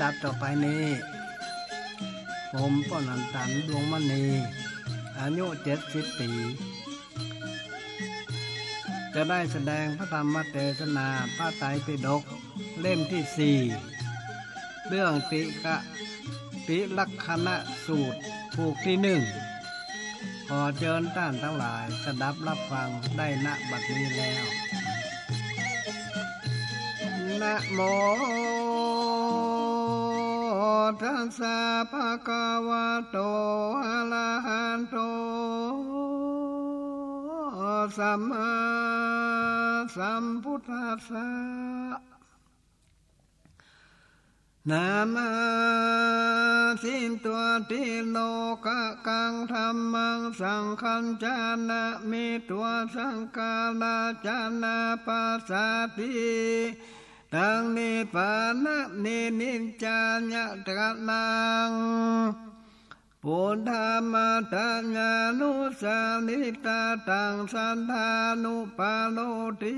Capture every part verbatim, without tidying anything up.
ดับต่อไปนี้ ผมป้อหนานตัน ดวงมณี อายุเจ็ดสิบปี๋ จะได้แสดงพระธรรมเตสนาพระไตรปิฎกเล่มตี้สี่ เรื่องติกะ ติลักขณสูตร ผูกตี้นึ่ง ขอเจิญต้านตังหลายสดับฮับฟังได้ ณ บัดนี้แล้ว นะโม ตัสสะ ภะคะวะโต อะระหะโต สัมมาสัมพุทธัสสะ นะมาสิตวา ติโลกะกัง ธัมมัง สังฆัญจะ นะมิตวา สังขารา จะ นะปัสสาติ ตัง นิพพานะ นิ นิจจายะตะนัง ปุทธามาตะยานุสสาริตา ตัง สัทธานุปาโรติ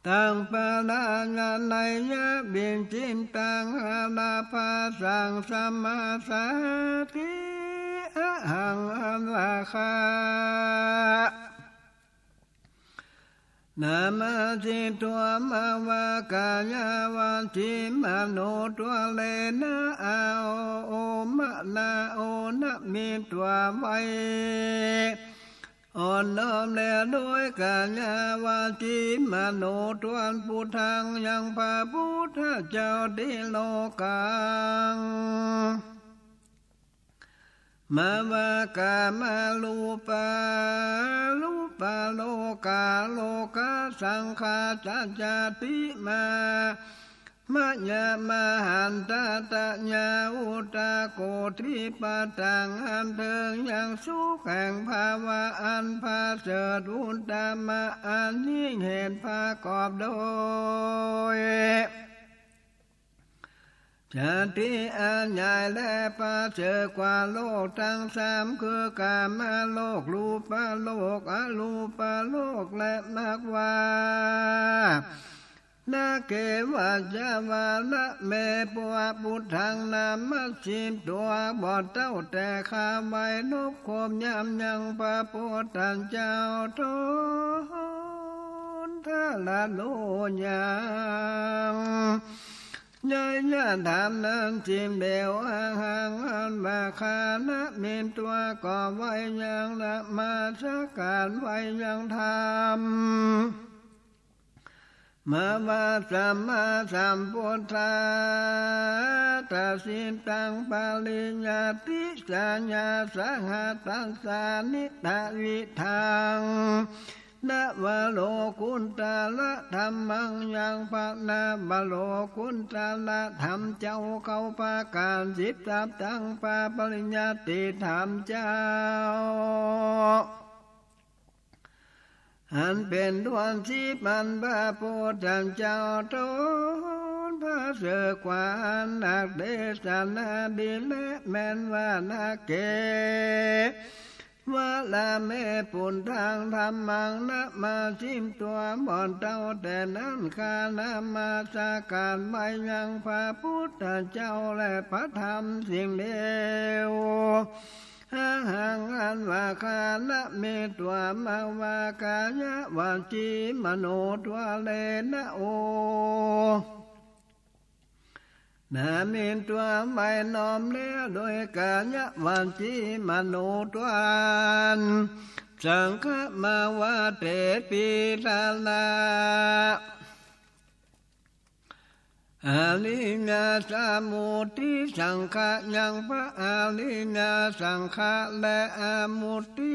ตัง ปะระยะนัยยะวิจจิตตัง อาราภาสัง สะมาสาติ อะหัง อัสสะคะ นะมาสิตวา มะวากายาวาจีมโนทวา เรนะ อาโอ โอมะนะโอ นะมิตวา ไหว้ อ่อนน้อมแด่โดยกายาวาจีมโนทวา พุทธัง ยังพระพุทธเจ้า ติโลกัง มะวากามารูปารูปาโลกา โลกัสสังขาสัจจา ติมา มะยะมหันตะ ตะยาวุตะ โกฏฐิปะตัง อันเถิงยังสุขแห่งภาวะอันประเสริฐ อุตตมะ อันยิ่ง เหตุประกอบโดย ชาติอันใหญ่และประเสริฐกว่าโลกตังสาม คือกามโลก รูปโลก อรูปโลก และมรรควา นะเกวัจจวานะ แม่ปวก พุทธัง นะมาสิตวา บ่เต้าแต่ข้าไหว้นบครบยำยังพระพุทธเจ้าตน ทะละโลยัง ยะยะธรรมนั้นจิมเดียว อะหัง อันว่าข้า นะมิตวา ก็ไหว้ยัง นะมาสการไหว้ยังธรรม มะวา สัมมาสัมพุทธัสสะ สิตัง ปริยัติสาญาสหัตถัสสา นิทะวิทัง นวโลกุตตะระธัมมัง ยังพระนวโลกุตตะระธรรมเจ้าเก้าประก๋าน สิบทรัพย์ตัง พระปริยัติธรรมเจ้า อันเป๋นต้นสิบ อันพระพุทธเจ้าตนประเสริฐกว่านัก เตสนาดีแล แม่นว่า นะเกวะละ แม่ ปุทธัง ธัมมัง นะมาสิตวา บ่เต้าแต่นั้นข้านะมาสการไหว้ยังพระพุทธเจ้าและพระธรรมสิ่งเดียว อะหัง อันว่าข้า นะมิตวา มะวากายาวาจีมโนทวา เรนะ โอ นะมิตวา ไหว้น้อมแล้วโดยกายวาจีมโนทวา สังฆะ มะวาเต ปิตะระ อริยสมุตติสังฆะ ยังพระอริยสังฆะและอมุตติ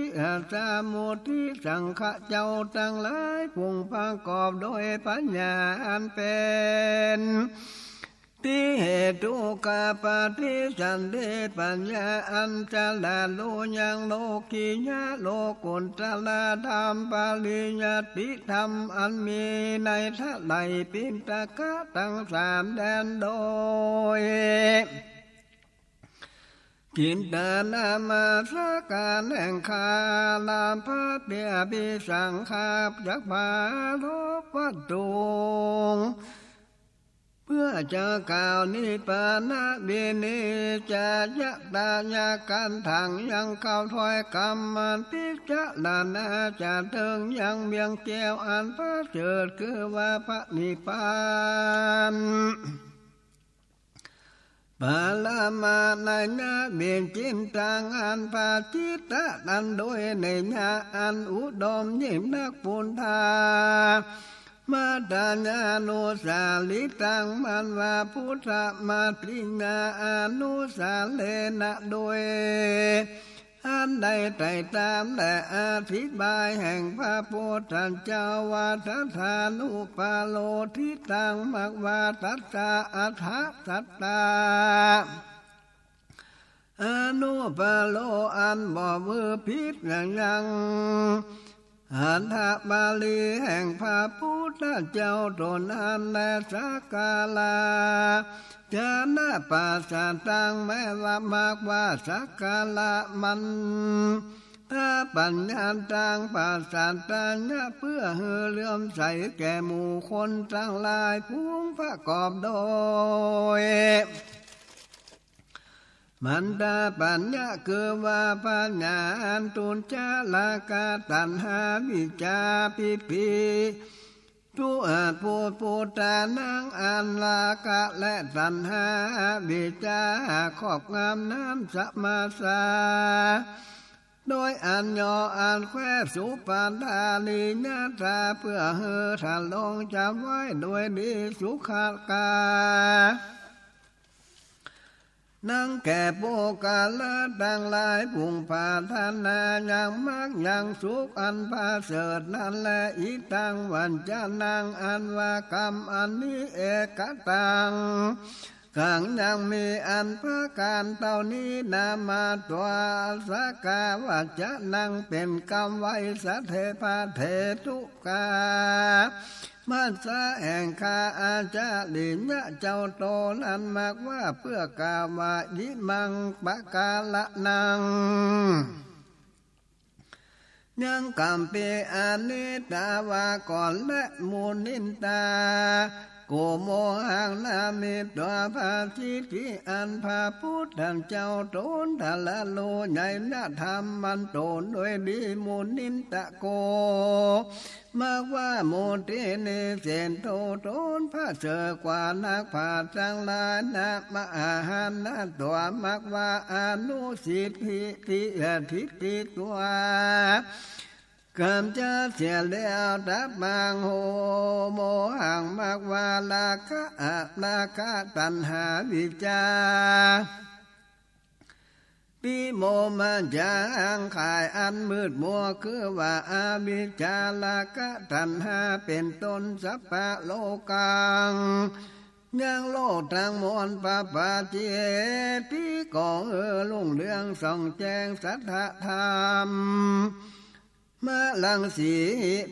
สมุตติสังฆะเจ้าตังหลาย ผุ่งประกอบโดยปัญญาอันเป๋น ติเหตุกะปฏิสันธิ ปัญญาอันจะละฮู้ยังโลกิยะโลกุตตะระธรรม ปริยัติธรรมอันมีในไตรปิฎกะตังสามแดนโดย จิตตะนมัสการแห่งข้า ลาภะเปียภิสังขะ จักปรารภวัตถุ เปื้อจะกล่าวนิพพานวินี จะยะตายะกัณฑ์ถังยังเข้าถ้อยกำมัน พิจารณาจะเถิงยังเวียงแก้วอันประเสริฐ คือว่าพระนิพพาน ปรมานัยยะวิจิตตัง อันประจิตตะนั้นโดยนัยยะอันอุดมยิ่งนัก ปุณณา มัตตญาณุสาริตัง มันว่าพุทธมัตติญาอนุสาเรนะ โดยอันได้ไต่ตามและอธิบายแห่งพระพุทธเจ้าว่า ทัสสานุปโรธิตัง มักว่าทัสสะอัฏฐะสัตตา อนุปโร อันบ่วือผิดอย่างยัง อัฏฐบาลีแห่งพระพุทธเจ้าต๋นนั้นแล สักการะ จานะปัสสัตตัง แม้ว่ามักว่าสักการะมัน ทปัญญาตัง ปัสสัตตายะ เปื้อหื้อเลื่อมใสแก่หมู่คนตังหลาย ฝูงประกอบโดย มันตาปัญญะ คือว่าปัญญาอันตูนจะราคะ ตัณหา วิชชา ทิฏฐิ ทุอาภูปูตานัง อันราคะและตัณหา อวิชชาครอบงำนั้น สมาสา โดยอันย่ออันแคว่ สุปปาทานิยตา เปื้อหื้อทรงจ๋ำไว้โดยดี สุขากา นังแก่ปุคคละตังหลาย ผู้ปรารถนายังมรรคยังสุขอันประเสริฐนั้นแล อิทัง วัจจะนัง อันว่ากำอันนี้ เอกัตตัง กังยังมีอันประก๋านเต้านี้ นามาตวา สกา วัจจะนัง เป๋นกำไว้ สะเถ พระเถร ทุกขา มัสสะ แห่งข้าอาจาริยะเจ้าโตนั้น มักว่าเปื้อกล่าวว่า อิมัง ปะกาละนัง ยังกำปี อนิตตา ว่าก่อนแล มุนินตา โก โมหัง นามิตวา พระทิฏฐิอันพระพุทธเจ้าต๋นตรัสฮู้ในยะธรรมมันต๋นโดยดี มุนินตะโก มักว่า มุติ นิเศรษฐโต ต๋นประเสริฐกว่านักปราชญ์ตังหลาย นะ มหาหานะตวา มักว่า อนุสิทธิ ทิฏฐิตวา กำจัดเสียแล้ว ตะปัง โห โมหัง มักว่าราคะ อ ราคะ ตัณหา วิชชา ติโมมะจัง ข่ายอันมืดมัว คือว่าอวิชชา ราคะ ตัณหา เป๋นต้น สัพพะโลกัง ยังโลกตังมวล ปะปาเจติ ก่อหื้อรุ่งเรืองส่องแจ้งสัจธรรม มะรังสี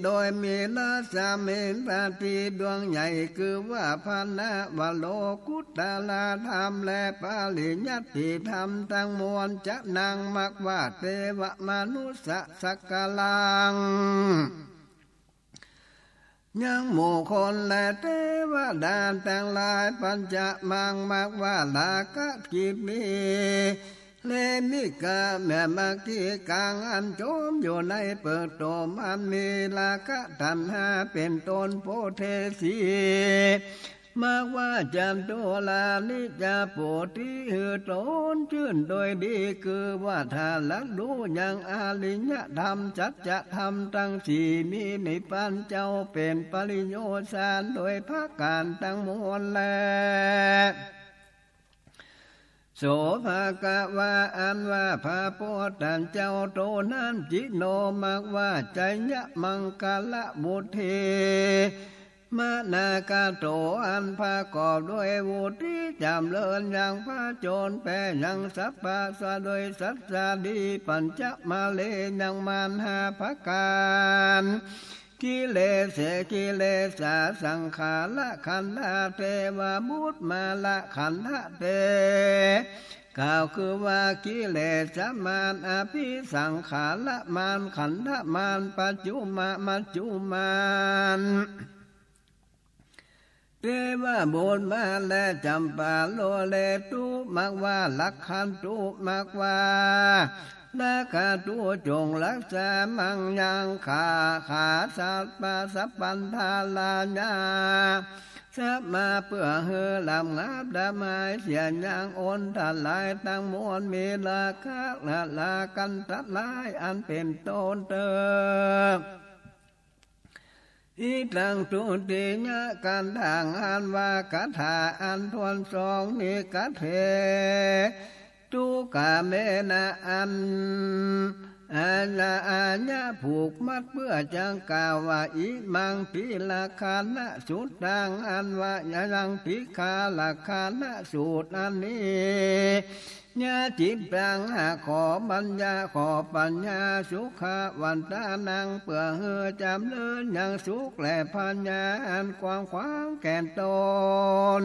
โดยมีรัศมีปฏิดวงใหญ่ คือว่าพระนวโลกุตตรธรรม และปริยัติธรรมตังมวล จะนัง มักว่า เตวะมนุสสะสักกาลัง ยังหมู่คนและเตวดาตังหลาย ปัญจมัง มักว่าราคะกิริ เลมิกะ แม่มะกิกัง อันจมอยู่ในเปิกโตมัน มีราคะตัณหาเป๋นต้น โพเทสี มักว่าจัตุรานิจจโปธิ หื้อต๋นจื้นโดยดี คือว่าตรัสฮู้ยังอริยธรรม สัจธรรมตังสี่ มีนิพพานเจ้าเป๋นปริโยชน์ โดยประก๋านตังมวลแล โส ภะคะวา อันว่าพระพุทธเจ้าโตนั้น จิโน มักว่า ชัยยะมังคละวุฒี มะนาคาโต อันประกอบด้วยวุฒิจ๋ำเริญยังผจญแปยังสัพพะสัตว์โดยสัจจะดี ปัญจมะเล ยังมารห้าประก๋าน กิเลเส กิเลสา สังขาระขันธา เตวะบุตรมารขันธะเต กล่าวคือว่ากิเลสมาร อภิสังขารมาร ขันธมาร ปัจจุมะ มัจจุมาร เตวะบุตรมาแล จัมปาโลเลตุ มักว่า รักขันตุ มักว่า รักขะตุ จงรักษา มัง ยัง ข้า ข้า สัพพะ สัพพันธาราญา สัพพะ เปื้อหื้อระงับ ดับหายเสีย ยัง อันตรายตังมวล มีราคะ และราคะอันตราย อันเป๋นต้นเต๊อะ อิทัง ทุติยะ กันตัง อันว่าคาถาอันถ้วนสองนี้ กะเถ ตุกะเมนะ อัน อาญะ อาญะผูกมัด เปื้อจักกล่าวว่า อิมัง ติรกขณะสุตตัง อันว่ายังติรกขณะสูตรอันนี้ ญาจิตตัง หากขอปัญญา ขอปัญญา สุขะวันตานัง เปื้อหื้อจ๋ำเริญยังสุขและปัญญาอันกว้างขวางแก่นตน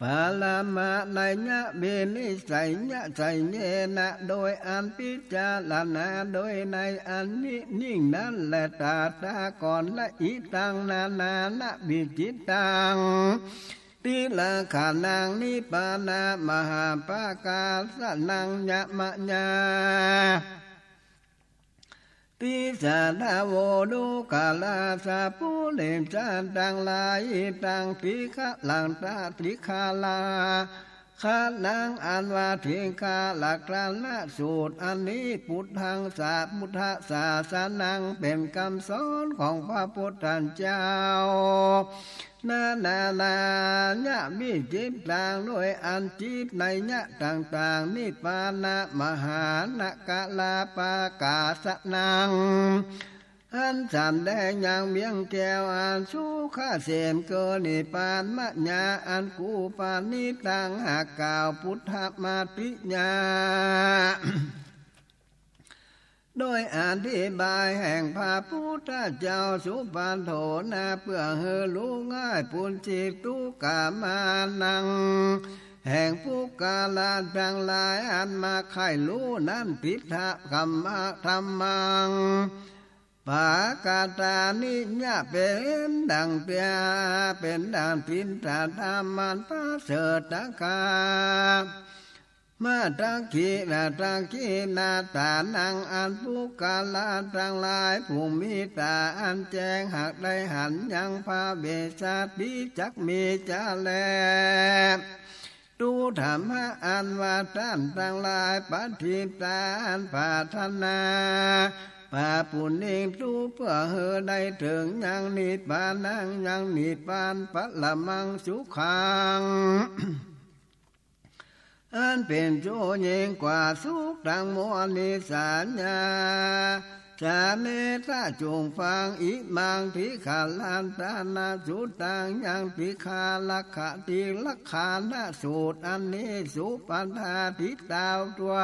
ปรมะนัยยะ วินิจฉัยยะ ไสยเยนะ โดยอันพิจารณา โดยในอันนี้ยิ่งนั้นแล ตถากร และ อิทัง นานานะ วิจิตตัง ติรกขณัง นิพพานามหาปากาสนัง ยะมะยา ติสสะทะโว ดูกรา สัปปุริสะตังหลาย อิทัง ติรกขณัง ตะ ติรกขณะ ขณัง อันว่าติรกขณะสูตรอันนี้ ปุทธัง สะ พุทธศาสนัง เป๋นกำสอนของพระพุทธเจ้า นานานัยยะ วิจิตตัง โดยอันจิตนัยยะต่างๆ นิพพานามหานกราปากาสนัง อันสำแดงยังเวียงแก้วอันสุขเกษม คือนิพพานมยาอันกูปณิธ ตัง หากกล่าว ปุทธมติยา โดยอธิบายแห่งพระพุทธเจ้า สุภัทโท นา เปื้อหื้อฮู้ง่ายปุญจิตุกะมานัง แห่งปุคคละตังหลายอันมาใค่ฮู้นั้น ติถะธัมมะ ธัมมัง ปะกะตานิยะ เป๋นดั่งเตีย เป๋นดั่งติถะธรรมอันประเสริฐตะกา มา ทักขิณะ ทักขิณะตานัง อันปุคคละตังหลายผู้มีต๋าอันแจ้ง หากได้หันยังพระเวสสัตว์ตี้จักมีจะแล ดูธรรมะอันว่าต้านตังหลายปฏิตาอันปรารถนา ปะปุญญิง ดูเปื้อหื้อได้เถิงยังนิพพานัง ยังนิพพาน ปรมังสุขัง อันเป๋นสุขยิ่งกว่าสุขตังมวลนี้ สัญญา สาเมทะ จงฟัง อิมัง ติรกขณะสุตตัง ยังติรกขณะ ติรกขณะสูตรอันนี้ สุปัฏฐาทิตา ตัว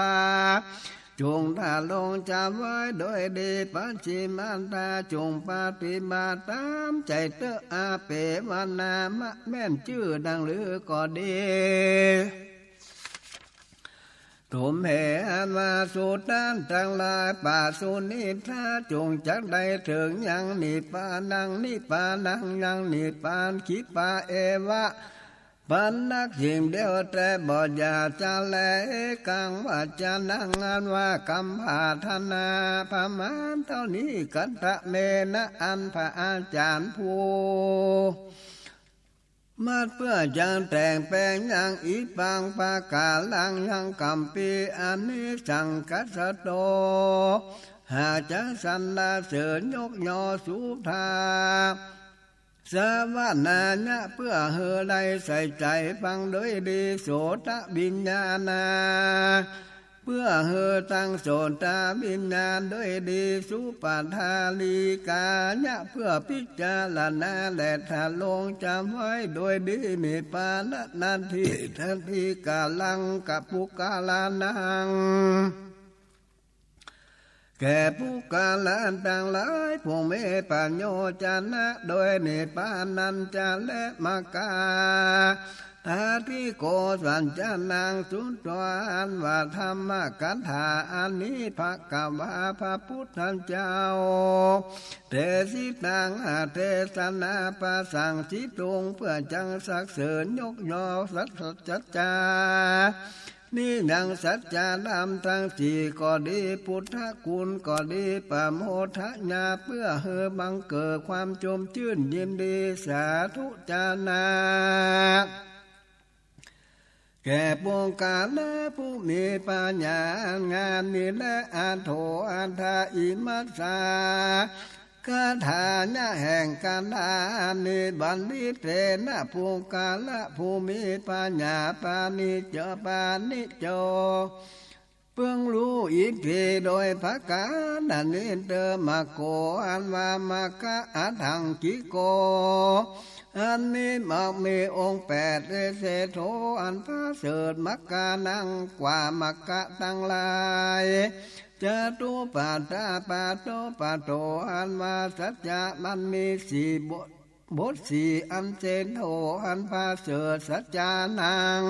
จงดำรงจ๋ำไว้โดยดี ปัจฉิมันตา จงปฏิบัติต๋ามใจ๋เต๊อะ อเปวะ นามะ แม่นจื้อดังลือก็ดี ตุมเห อันว่าสูตรต้านตังหลาย ปะสุนิทา จงจักได้เถิงยังนิพพานัง นิพพานัง ยังนิพพาน ขีปะเอวะ ปันนักสิ่งเดียวแต๊บ่อย่าจะแล เอกังวัจจนัง อันว่ากำปรารถนาประมาณเต้านี้ กัตถะเมนะ อันพระอาจ๋ารย์ผู้ มัดเปื้อจักแต่งแป๋งยัง อิปัง ปะกาลัง ยังก๋ำปี้ อานิสังกัสสะโต หากจะสรรเสริญยกยอ สุทา สวะนายะ เปื้อหื้อได้ใส่ใจ๋ฟังโดยดี โสตวิญญาณา เปื้อหื้อตั้งโสตวิญญาณโดยดี สุปัฏฐานิกายะ เปื้อพิจารณาและดำรงจ๋ำไว้โดยดี นิพพานะนัตถิ นัตถิกาลัง กะปุคคลานัง แก่ปุคคละตังหลายผู้มีประโยชน์จะนะ โดยนิพพานันจะแล มะกา อธิโก สัจจานัง สุตวา อันว่าธรรมกถาอันนี้ ภะคะวา พระพุทธเจ้า เตสิตัง อเทศนา ประสั่งสิตรง เปื้อจักสรรเสริญยกย่อสัจ สัจจา นี้ยังสัจจะธรรมทั้งสี่ก็ดี พุทธคุณก็ดี ประโมทยา เปื้อหื้อบังเกิดความจมจื้นยินดี สาธุจานะ แก่ปุคคละผู้มีปัญญาอันงามนี้แล อโถ อัฏฐะ อิมัสสา คาถายะแห่งคาถานี้ บัณฑิเตนะ ปุคคละผู้มีปัญญา ปาณิจโจ ปาณิจโจ เพิ่งฮู้อิทธิโดยประก๋านนี้เตอะ มัคโค อันว่ามรรคะ อัฏฐังกิโก อันมีมรรคมีองค์แปด เอเสโท อันประเสริฐ มรรคานัง กว่ามรรคะตังหลาย จตุปปาทะปะโต ปะโต อันว่าสัจจะมันมีสี่บท บทสี่อันเสโท อันประเสริฐ สัจจานัง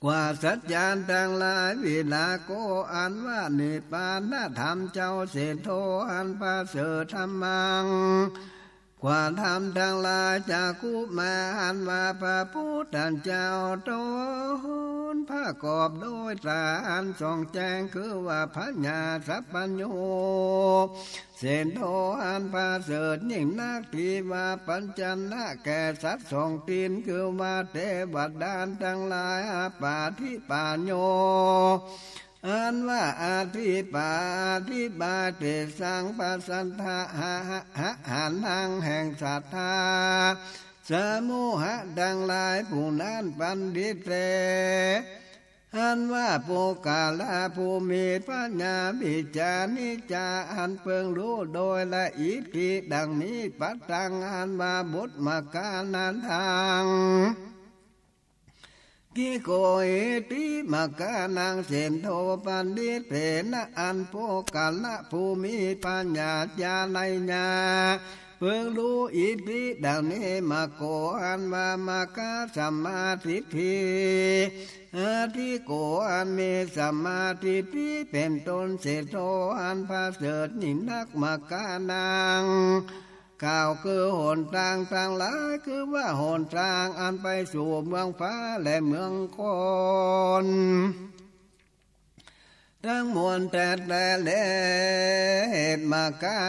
กว่าสัจจะตังหลาย วิราโก อันว่านิพพานธรรมเจ้า เสโท อันประเสริฐ ธัมมัง กว่าธรรมตังหลาย จักขุมา อันว่าพระพุทธเจ้าต๋นประกอบโดยต๋าอันส่องแจ้ง คือว่าผญาสัพพัญญู เสโท อันประเสริฐยิ่งนัก ทีวาปัญจนะ แก่สัตว์สองตีน คือว่าเตวดาตังหลาย อปาทิปัญโญ อันว่าอธิปา อธิบาย เตสัง พระศรัทธา หะ หะ หานัง แห่งศรัทธา สมุหะตังหลาย ผู้นั้น ปัณฑิเต อันว่าปุคคละผู้มีปัญญา วิจจานิจจา อันเพิ่งฮู้โดยละเอียดดังนี้ ปัตตัง อันว่าบทมรรคานั้นตัง กิโก อิทธิ มรรคานัง เสโท ปัณฑิเตนะ อันปุคคละผู้มีปัญญา ญาณัญญา เพิ่งฮู้อิทธิดังนี้ มัคโค อันว่ามรรคสัมมาทิฏฐิ อธิโก อันมีสัมมาทิฏฐิเป็นต้น เสโท อันประเสริฐยิ่งนัก มรรคานัง กล่าวคือหนตางตังหลาย คือว่าหนตางอันไปสู่เมืองฟ้าและเมืองคน ตังมวลแต๊ๆ แล เหตุมรรคา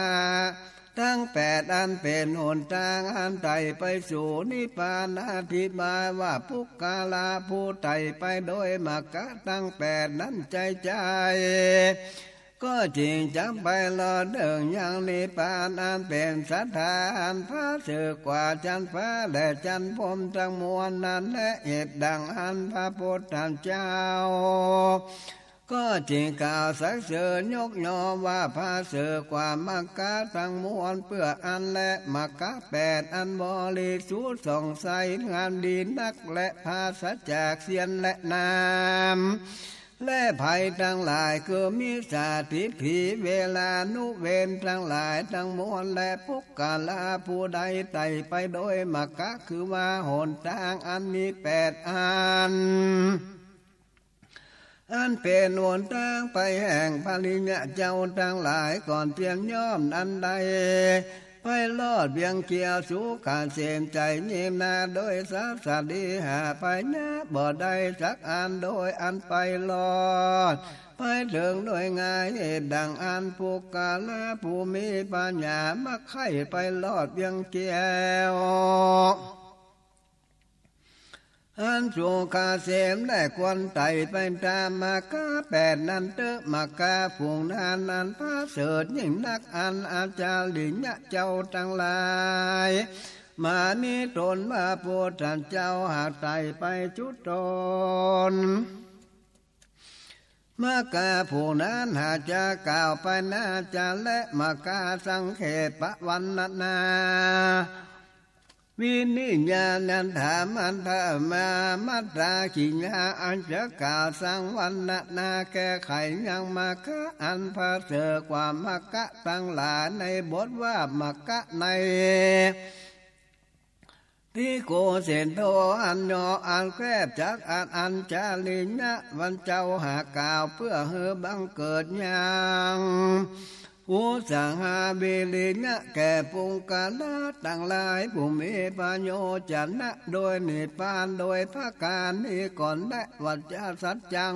ตังแปด อันเป๋นหนตางอันไต่ไปสู่นิพพาน อธิบายว่าปุคคละผู้ไต่ไปโดยมรรคาตังแปดนั้นใจ้ๆ ก็จึงจักไปรอดเถิงยังนิพพาน อันเป๋นสถานอันผาเสริฐกว่าจั๊นฟ้าและจั๊นพรหมตังมวลนั้นแล เหตุดังอั้นพระพุทธเจ้า ก็จึงกล่าวสรรเสริญยกย่อว่าผาเสริฐกว่ามรรคาตังมวล เปื้ออั้นแล มรรคาแปดอันบริสุทธิ์ส่องใสงามดีนัก และปราศจากเสี้ยนและน้ำ และภัยตังหลาย คือมิจฉาทิฏฐิ เวรานุเวรตังหลายตังมวล และปุคคละผู้ใดไต่ไปโดยมรรคา คือว่าหนตางอันมีแปดอัน อันเป๋นหนตางไปแห่งพระริยะเจ้าตังหลายก่อนเตียนย่อมอันใด ไปรอดเวียงเกียวสุขเกษมใจ๋ยิ่งนา โดยสัตว์สัตว์ดีหาภัยยะบ่ได้สักอัน โดยอันไปรอดไปเถิงโดยง่าย เหตุดังอั้นปุคคละผู้มีปัญญามักใค่ไปรอดเวียงเกียว อันสุขเกษมได้ควรไต่ไปต๋ามมรรคาแปดนั้นเต๊อะ มรรคาฝูงนั้นอันผาเสริฐยิ่งนัก อันอาจาริยะเจ้าตังหลาย มานิมนต์พระพุทธเจ้าหากไต่ไปจุดต๋น มรรคาฝูงนั้นหากจะกล่าวไปนาจะและมรรคาสังเขปวรรณนา วินิยานันถามัทธามามัตตากิยา อันจะกล่าวสังวรรณนาแก้ไขยังมรรคาอันผาเสริฐกว่ามรรคาตังหลาย ในบทว่ามรรคาใน ติโกเศษโธ อันย่ออันแคบจักอัน อัญชลียะ พระเจ้าหากกล่าวเปื้อหื้อบังเกิดยัง อุสหาวิริยะ แก่ปุคคละตังหลาย ผู้มีประโยชน์จะนะโดยนิพพานโดยประการนี้ก่อนแล วจสัจจัง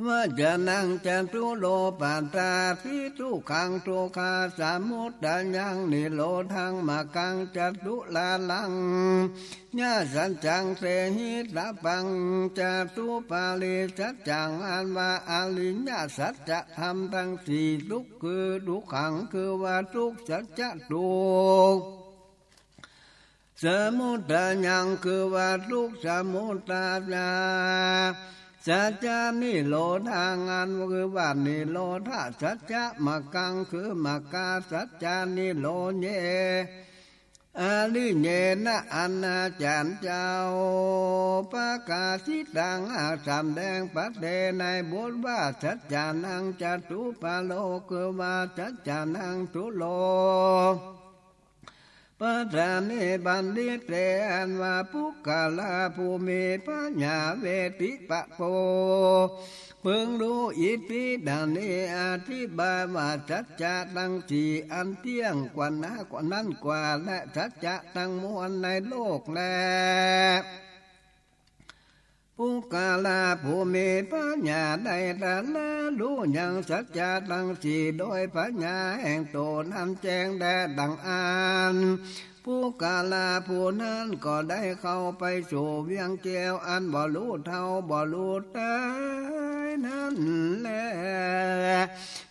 วจนังจตุโลปัฏฐาติ ทุกขังทุกขาสมุตยัง นิโรธังมรรคังจตุราลัง ยะสัจจัง เตหิ สะปัง จตุปาริสัจจัง อันว่าอริยสัจธรรมตังสี่ ทุกข์คือทุกขัง คือว่าทุกข์ สัจจะทุกข์ สมุตยัง คือว่าทุกข์สมุตยาสัจจะ นิโรธัง อันคือว่านิโรธสัจจะ มรรคัง คือมรรคสัจจะ นิโรเย อริเยนะ อันอาจารย์เจ้า ปะกาศิตัง หากสำแดงพระเตในบทว่า สัจจานังจตุปาโล คือว่าสัจจานังทุโล ปัฏฐานิ บัณฑิตเต อันว่าปุคคละผู้มีปัญญา เวทิตะโพ พึงฮู้อิทธิ ดังนี้อธิบายว่า สัจจะตังสี่อันเตี้ยงกว่านั้นกว่าและสัจจะตังมวลในโลกแล ปุคคละผู้มีปัญญาได้ตรัสฮู้ยังสัจจะตังสี่โดยปัญญาแห่งตนอันแจ้งแดดดังอั้น ปุคคละผู้นั้นก็ได้เข้าไปสู่เวียงแก้วอันบ่รู้เฒ่าบ่รู้ตายนั้นแล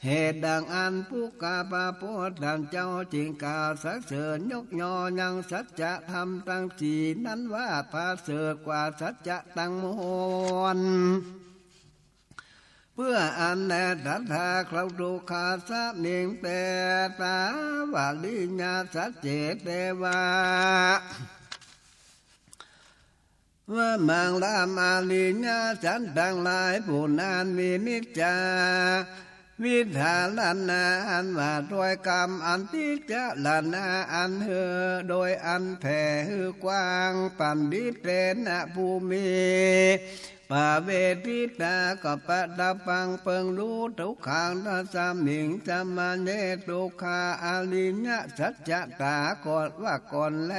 เหตุดังอั้นปุคคละพระพุทธเจ้าจึงกล่าวสรรเสริญยกย่อยังสัจธรรมตังสี่นั้นว่าประเสริฐกว่าสัจจะตังมวล เปื้ออันแล ตถาคตุคาสมิง เตสาวริยสัจเจ เตวา ว่ามังลามอริยสัจตังหลาย ผู้นั้นวินิจจาวิถารณา อันว่าถ้อยกำอันพิจารณาอันหื้อโดยอันแผ่หื้อกว้าง ปัณฑิตเตนะผู้มี ปะเวทิตาก็ประทับฟังเปิงฮู้ ทุกขัง ทัสมิง สมเณ ทุกขาอริยสัจจะตถาคตว่าก่อนแล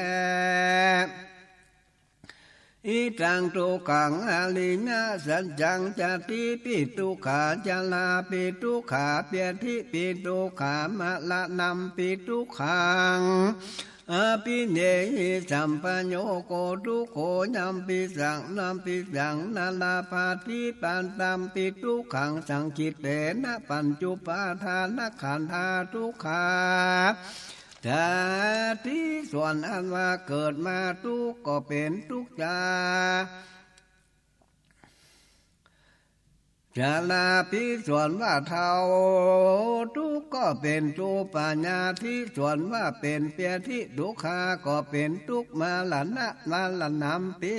อิทังทุกขังอริยสัจจัง จาติปิทุกขา จราปิทุกขา ปยาธิปิทุกขา มะระณัมปิทุกขัง อภิเนหิ สัมปะโยโค ทุกโข ยัมปิสัง ยัมปิสัง นะลาภาติ ปัตตัมปิทุกขัง สังคิเตนะ ปัญจุปาทานขันธา ทุกขา จาติ ส่วนอันว่าเกิดมาทุกข์ก็เป๋นทุกข์จา จราภิ ส่วนว่าเฒ่า ทุกข์ก็เป๋นทุกข์ ปยาธิ ส่วนว่าเป๋น ปยาธิ ทุกขา ก็เป๋นทุกข์ มะระณะ มะระณัมปิ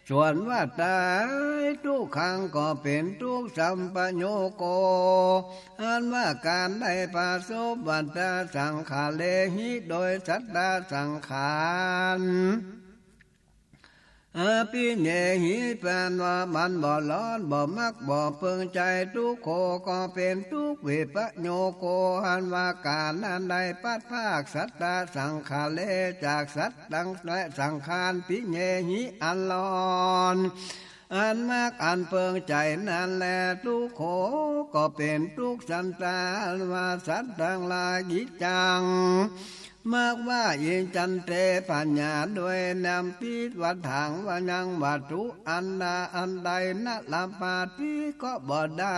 ส่วนว่าต๋าย ทุกขัง ก็เป๋นทุกข์ สัมปะโยโค อันว่าก๋านได้ประสบ วัฏฏะสังขาเรหิ โดยสัตว์สังขาร อภิเนหิ แปลว่ามันบ่ร้อน บ่มัก บ่เปิงใจ๋ ทุกโข ก็เป๋นทุกข์ วิปะโยโค อันว่าก๋านอันได้พลัดพราก สัตตะสังขาเร จากสัตว์ตังและสังขาร ภิเนหิ อันร้อน อันมักอันเปิงใจ๋นั้นแล ทุกโข ก็เป๋นทุกข์ สัตตา อันว่าสัตว์ตังหลาย กิจจัง มักว่า อิจฉันเต ปะหยาดด้วย ยัมปิ วัฏฐัง ว่ายังวัตถุอันใดอันใด นะลาภาติ ก็บ่ได้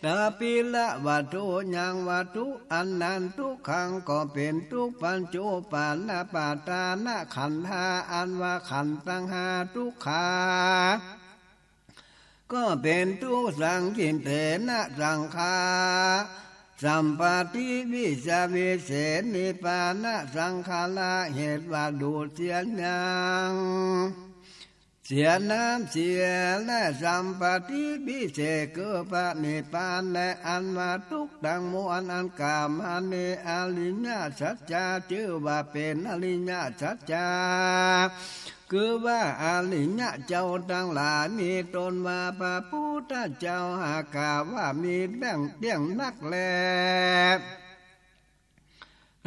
ตาปิละวัตถุ ยังวัตถุอันนั้น ทุกขัง ก็เป๋นทุกข์ ปัญจุปาทานขันธา อันว่าขันธ์ตังห้า ทุกขา ก็เป๋นทุกข์ สังคิเตนะ สังขา สัมปาทิ วิสาวิเส นิพพานะสังขาระ เหตุว่าดูดเสียยัง ส เสียน้ำเสียแร่สัมปติวิเศษ คือพระนิพพานแล อันว่าทุกข์ตังมวลอันกล่าวมานี้ อริยสัจจะ จื้อว่าเป๋นอริยสัจจะ คือว่าอริยะเจ้าตังหลาย มีตนว่าพระพุทธเจ้า หากกล่าวว่ามีแจ้งเตี้ยงนักแล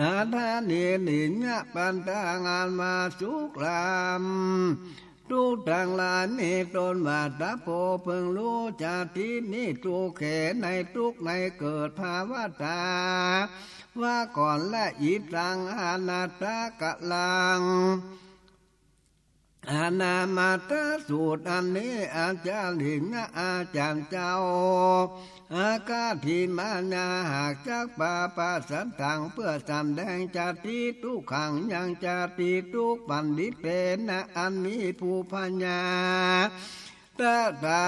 อาทานิริยะปันตางานมาสุขลำ ทุกข์ตังหลาย มีตนว่าตะโพ พึงฮู้จาตินี้ ทุกเข ในทุกข์ในเกิด ภาวตา ว่าก่อนแล อิทังอนัตถกลัง อนามาตสูตรอันนี้ อาจาริยะอาจารย์เจ้า อาคาถิมานา หากจักปาปะสัตถัง เพื่อสำแดงจาติทุกขัง ยังจาติทุกข์ ปัณฑิเตนะ อันมีผู้พญา ตถา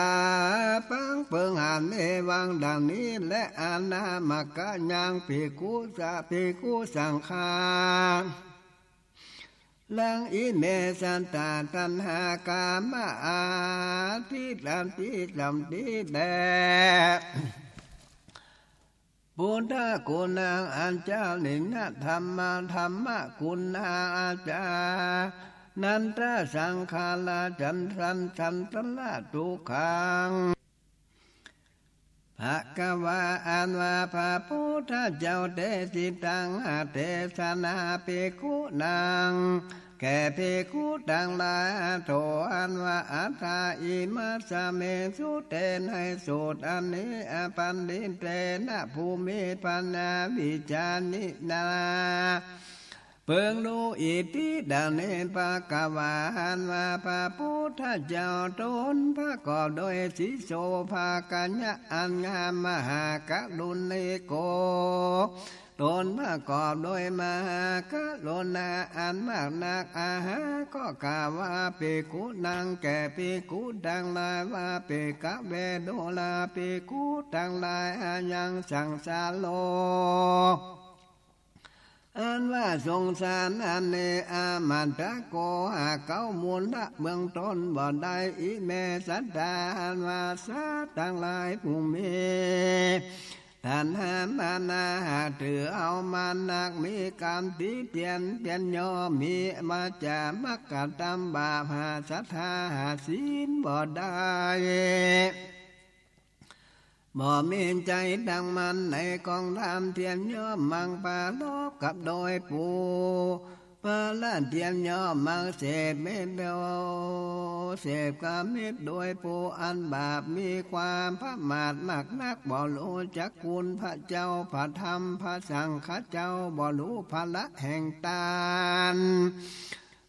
ปังเปิงหัน เอวังดังนี้แล อนามาตยังภิกขุสะ ภิกขุสังฆา ลังอิเมสัตตา ตัณหากามอาทิตย์ อันติสัมติแล พุทธกุณัง อาจาริยะธัมมา ธัมมกุณา อาจานันตสังขารา จันทันสันตระทุกขัง ภะคะวา อันว่าพระพุทธเจ้า เตสิตัง เตสนา ภิกขุนัง แก่ภิกขุตังหลาย โถ อันว่า อัฏฐา อิมัสสะมิง สุตเต ในสูตรอันนี้ อปัณฑิเตนะ ผู้มีปัญญาวิจารณ์นี้นา เปิงฮู้ อิติ ดังนี้ ภะคะวา อันว่าพระพุทธเจ้า ตนประกอบโดยสีโสภาคยะอันงาม มหากรุณิโก ตนประกอบโดยมหากรุณาอันมากนัก อาหา ก็กล่าวว่า ภิกขุนัง แก่ภิกขุตังหลาย ว่า ภิกขะเว ดูราภิกขุตังหลาย อายังสังสาโร อันว่าสงสารอันนี้ อามันตะโก หากเก๊ามูลละเบื้องต้นบ่ได้ อิเมสัตตา อันว่าสัตว์ตังหลายผู้มี ตัณหามานะ หากถือเอามานัก มีกามติเตียน เตียนย่อมมี วาจา มักกะตำบาป หาสัตถา หาศีลบ่ได้ บ่มีใจ๋ตั้งมั่นในกองธรรม เตียนย่อมมักปรารภกับโดยผู้ ปราเตียนย่อมมักเสพเม็ดเดียว เสพกาเมโดยผู้อันบาป มีความประมาทมากนัก บ่ฮู้จักคุณพระเจ้า พระธรรม พระสังฆะเจ้า บ่ฮู้ผละแห่งตาน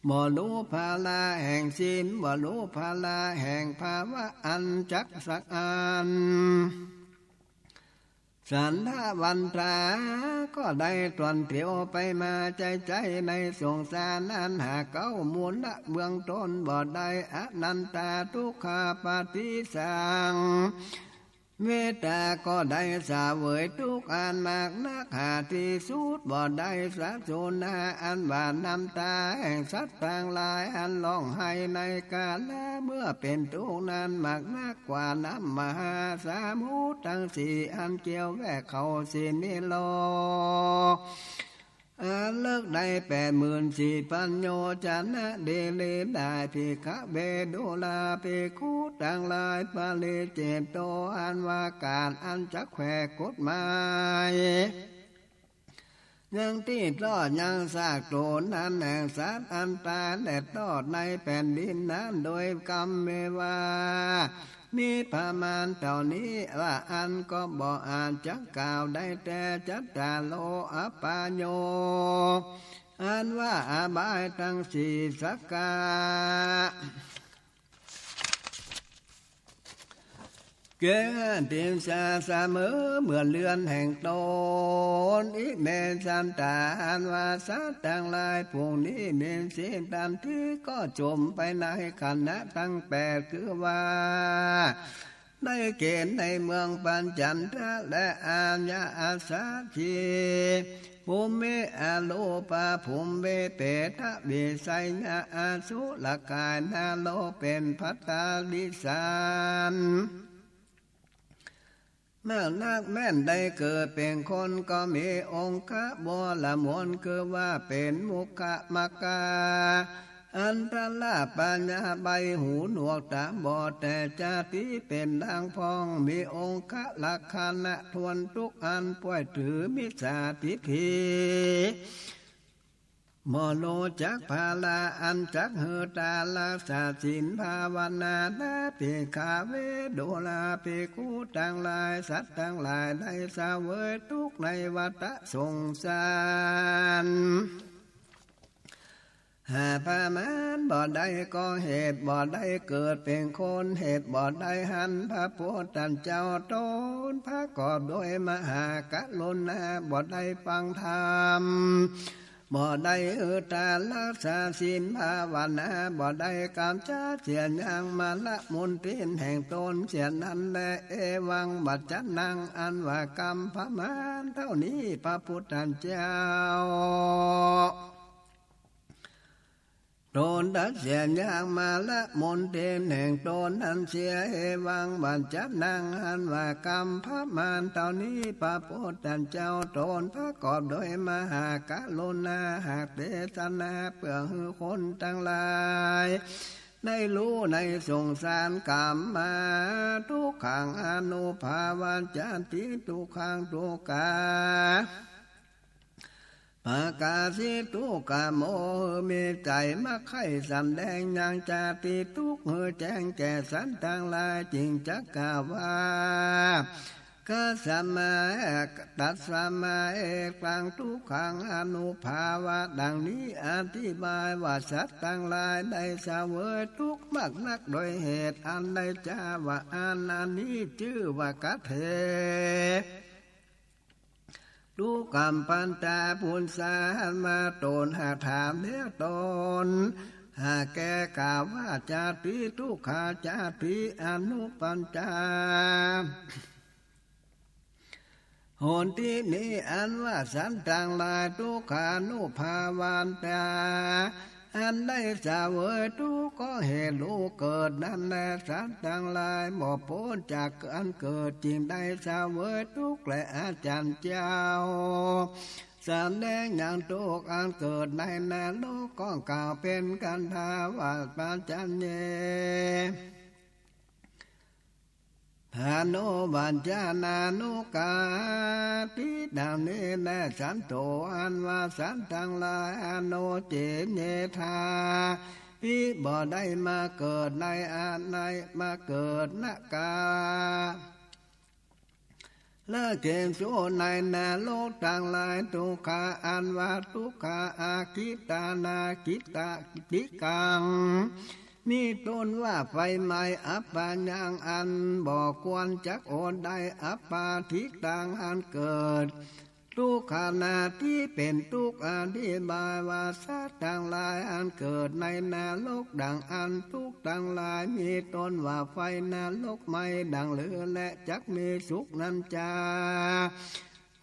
บ่ฮู้ผละแห่งศีล บ่ฮู้ผละแห่งภาวะอันจักสักอัน สันทะวันตา ก็ได้ตวนเตียวไปมาใจ๋ใจ๋ในสงสารนั้น หากเก๊ามูลละเบื้องต้นบ่ได้ อนันตา ทุกขาปฏิสังเวทา ก็ได้เสวยทุกข์อันมากนัก หาตี้สุดบ่ได้ สัสสุนา อันว่าน้ำตาแห่งสัตว์ตังหลาย อันฮ้องไห้ในกาละเมื่อเป๋นทุกข์นั้น มากนักกว่าน้ำมหาสมุทรตังสี่ อันเกี่ยวแวกเข้าสินิโรธ อันเลิกได้แปดหมื่นสี่พันโยชนะ ดีหลีได้ ภิกขะเว ดูราภิกขุตังหลาย ปริเจโต อันว่าก๋านอันจักแขวะกฎหมาย ยังตี้ต้อยังซากโตนั้นแห่งสัตว์อันต๋ายและตอดในแผ่นดินนั้น โดยกำเววา มีประมาณเต้านี้ ว่าอั้นก็บ่อาจจักกล่าวได้แต๊ จัตตาโร อัปปาโย อันว่าอบายตังสี่สักกะ เกหะติสา เสมอเหมือนเรือนแห่งตน อิเมสัตตา อันว่าสัตว์ตังหลายผู้นี้ นิสสิตันติ ก็จมไปในขันธะตังแปด คือว่า ในเขตในเมืองปัญจันทะ และอาญาอาสาที ภูมิ อรูปภูมิ เปรตวิสัย อสุรกาย นรกเป๋นพัตตาริสาน มากนักแม้นได้เกิดเป๋นคน ก็มีองคบริบูรณ์ คือว่าเป๋นมุขมัคคา อันธราปัญญาใบ้หูหนวกต๋าบอด แต่จาติเป๋นหลังพ่อง มีองคลักษณะถ้วนทุกอัน ป้วยถือมิจฉาทิฏฐิ บ่ฮู้จักผาลาอันจักหื้อต๋ารักษาศีลภาวนา นะภิกขะเว ดูราภิกขุตังหลาย สัตว์ตังหลายได้เสวยตุ๊กข์ในวัฏสงสาร หาประมาณบ่ได้ ก็เหตุบ่ได้เกิดเป๋นคน เหตุบ่ได้หันพระพุทธเจ้าต๋นประกอบโดยมหากรุณา บ่ได้ฟังธรรม บ่ได้หื้อต๋ารักษาศีลภาวนา บ่ได้ก๋ำจัดเสียยังมลมุนทินแห่งต๋นเสียนั้นแล เอวังวัจจนัง อันว่ากำประมาณเต้านี้ พระพุทธเจ้า ต๋นตัดเสียยังมลมุนทินแห่งต๋นนั้นเสีย เอวังวัจจนัง อันว่ากำประมาณเต้านี้ พระพุทธเจ้าต๋นประกอบโดยมหากรุณา หากเตสนาเปื้อหื้อคนตังหลายได้ฮู้ในสงสารกำมา ทุกขังอนุภาวัจจาติ ทุกขังทุกขา ปะกาสิตุ กะโม มีใจ๋มักใค่สำแดงยังจาติตุ๊กข์หื้อแจ้งแก่สัตว์ตังหลาย จึงจักกล่าวว่า กัสมา ตัสมา เอกัง ทุกขัง อนุภาวะ ดังนี้อธิบายว่า สัตว์ตังหลายได้เสวยตุ๊กข์มากนัก โดยเหตุอันใดจาว่าอัน อันนี้จื้อว่ากัตเถ ตุ๊กขัมปัญจา ปุญสาหันมาต๋น หากถามแล้วต๋น หากแก้กล่าวว่า จาติตุ๊กขา จาติอนุปัญจา หนตินี้อันว่าสัตว์ตังหลาย ตุ๊กขานุภาวันตา อันได้เสวยตุ๊กข์ก็เหตุฮู้เกิดนั้นแล สัตว์ตังหลายบ่ป๊นจากอันเกิด จึงได้เสวยตุ๊กข์แล อาจารย์เจ้า สำแดงยังตุ๊กข์อันเกิดในนรก ก็กล่าวเป๋นกันทาว่า ปัจจันเย ทาโน วัจจานานุกาติ ดังนี้แล สันโต อันว่าสัตว์ตังหลาย อโน เจเยทา ปิ บ่ได้มาเกิดในอา ใน มาเกิดนกา ละเกสุ ในนรกตังหลาย ตุ๊กขา อันว่าตุ๊กข์ อากิตานากิตากิกัง มีต้นว่าไฟไหม้ อัปปะยัง อันบ่ควรจักอดได้ อัปปะทิตัง อันเกิด ตุ๊กขานาทิ เป๋นตุ๊กข์ อธิบายว่าสัตว์ตังหลายอันเกิดในนรกดังอั้น ตุ๊กข์ตังหลายมีต้นว่าไฟนรกไหม้ดังลือ และจักมีสุขนั้นจา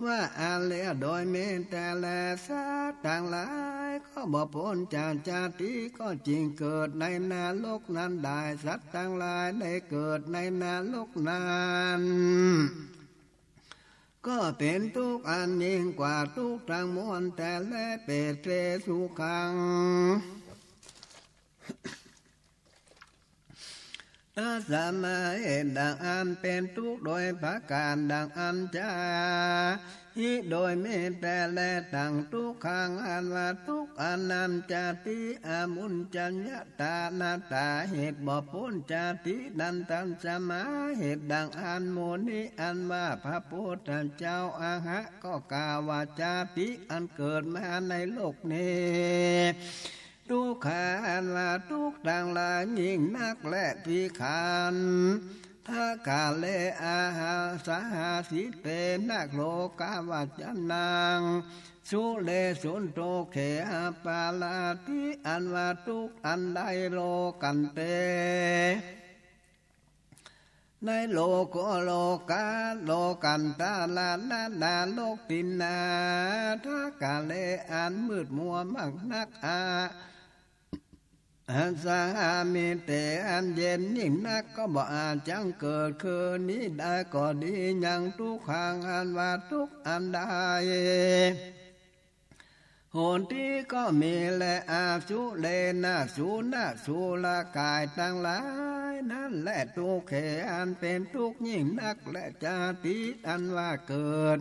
ว่าอั้นแล้วโดยมิตรแต๊แล สัตว์ตังหลายก็บ่ป๊นจากจาติ ก็จึงเกิดในนรกนั้นได้ สัตว์ตังหลายได้เกิดในนรกนั้น ก็เป๋นตุ๊กข์อันยิ่งกว่าตุ๊กข์ตังมวลแต๊แล เปเต สุขัง ตัสมา เหตุดังอั้นเป๋นตุ๊กข์โดยประก๋านดังอั้นจา หิ โดยมิตรแต๊แล ตัง ตุ๊กขัง อันว่าตุ๊กข์อันนั้น จาติ อมุญจัญญะ ตา นาตา เหตุบ่ป๊นจาตินั้น ตัสมา เหตุดังอั้น มุนิ อันว่าพระพุทธเจ้า อะหะ ก็กล่าวว่าจาติอันเกิดมาในโลกนี้ ตุ๊กขา อันว่าตุ๊กข์ตังหลายยิ่งนักและพิขัน ทะกาเล อาหา สหาสิเต นะ โลกาวัจจนัง สุเรสุน โตเข อัปปาราติ อันว่าตุ๊กข์อันใด โลกันเต ในโลโก โลกา โลกั๋นตะระนะ นรกติณฐาคาเล อันมืดมัวมากนัก อ อัสสามิเต อันเย็นยิ่งนัก ก็บ่อาจจักเกิดขึ้นนี้ได้ก็ดี ยังทุกขัง อันว่าทุกข์อันใด โหติ ก็มีแล อสุเรนะ สุร สุรกายตังหลายนั้นแล ทุกเข อันเป๋นทุกข์ยิ่งนักแล จาติ อันว่าเกิด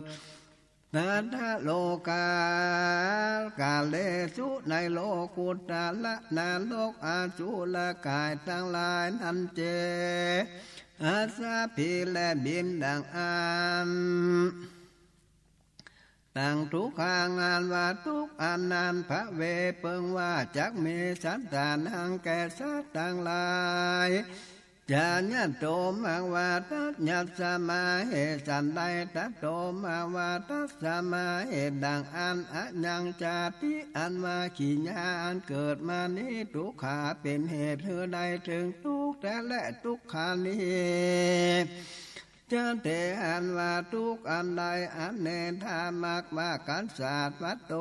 ตถาคาเลสุ ในโลกุตระนรก อสุรกายตังหลายนั้นเจ อัสสาภิ และบิณฑิตดังอั้น ตัง ทุกขัง อันว่าทุกข์อันนั้น ภะเว เปิงว่าจักมี สัตตานัง แก่สัตว์ตังหลาย จายัตโต มากว่าตัส ยัสมา เหตุสันใด ตะโต มากว่าตัสมา เหตุดังอั้น อะยัง จาติ อันว่ากิริยาอันเกิดมานี้ ทุกขา เป๋นเหตุหื้อได้เถิงทุกข์แต๊แล ทุกขานิ จาเต อันว่าทุกข์อันใด อเนกขา มากว่ากัสสา วัตโต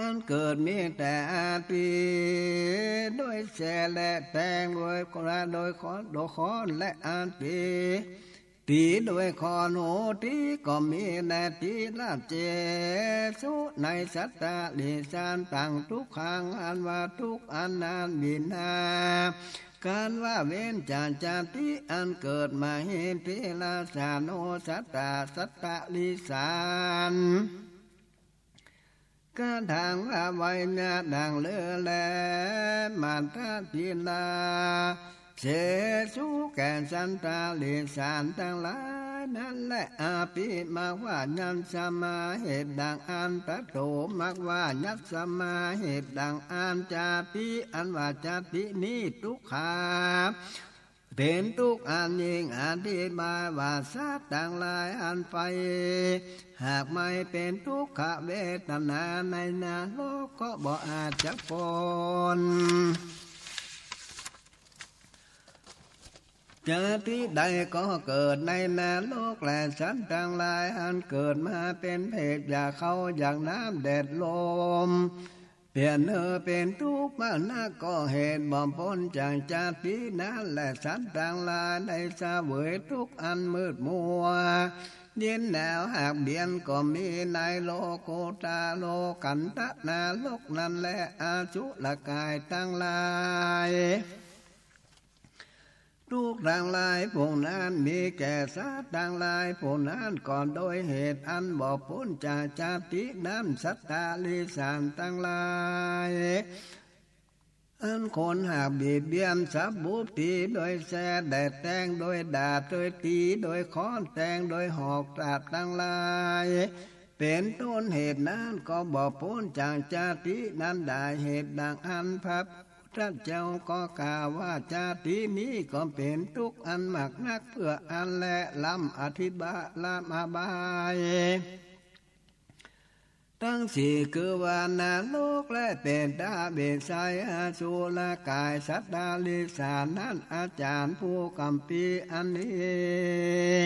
อันเกิดมีแต่อาทิ ด้วยแส้และแตง ด้วยกระ ด้วยค้อน ด้วยค้อน และอาทิ ตีด้วยค้อน โหติ ก็มีแล ติระเจสุ ในสัตตะริสาน ตัง ทุกขัง อันว่าทุกข์อันนั้น วินา การว่าเว้นจาก จาติ อันเกิด มหิ ติระสาโน สัตตะ สัตตะริสาน กระทั่งว่าไวยาดังเลิศแล มัทธิลา เสสุ แก่สัตตะริสานตังหลายนั้นแล อะภิ มากว่ายัสมา เหตุดังอั้น ตะโต มากว่ายัสมา เหตุดังอั้น จาติ อันว่าจาตินี้ ทุกขา เป๋นทุกข์อันยิ่ง อธิบายว่าสัตว์ตังหลายอันใฝ่ หากไม่เป๋นทุกขเวทนาในนรก ก็บ่อาจจักป๊น จาติใดก็เกิดในนรกแล สัตว์ตังหลายอันเกิดมาเป๋นเพศหยาบ เค้าหยาบ น้ำ แดด ลม เปลี่ยนหื้อเป๋นทุกข์มากนัก ก็เหตุบ่ป๊นจากจาตินั้นแล สัตว์ตังหลายได้เสวยทุกข์อันมืดมัว เย็นหนาวหากเบียดก็มีในโลกุตระ โลกัตตะนรกนั้นแล อสุรกายตังหลาย ทุกข์ตังหลายผู้นั้นมีแก่สัตว์ตังหลายผู้นั้น ก็โดยเหตุอันบ่ป๊นจากจาตินั้น สัตตะริสานตังหลาย อันคนหากเบียดเบียนสัตว์บุตร ตีด้วยแส้ แดด แตงด้วยดาบ ด้วยตีด้วยค้อน แตงด้วยหอก สัตว์ตังหลาย เป๋นต้น เหตุนั้นก็บ่ป๊นจากจาตินั้นได้ เหตุดังอั้นพระพุทธเจ้าก็กล่าวว่า จาตินี้ก็เป๋นทุกข์อันมากนัก เปื้ออันแล ลำอธิบา ลำอบาย ตังสี่ คือว่านรกและเปตาเปรตไสย อสุรกาย สัตตะริสานนั้น อาจารย์ผู้กำปีอันนี้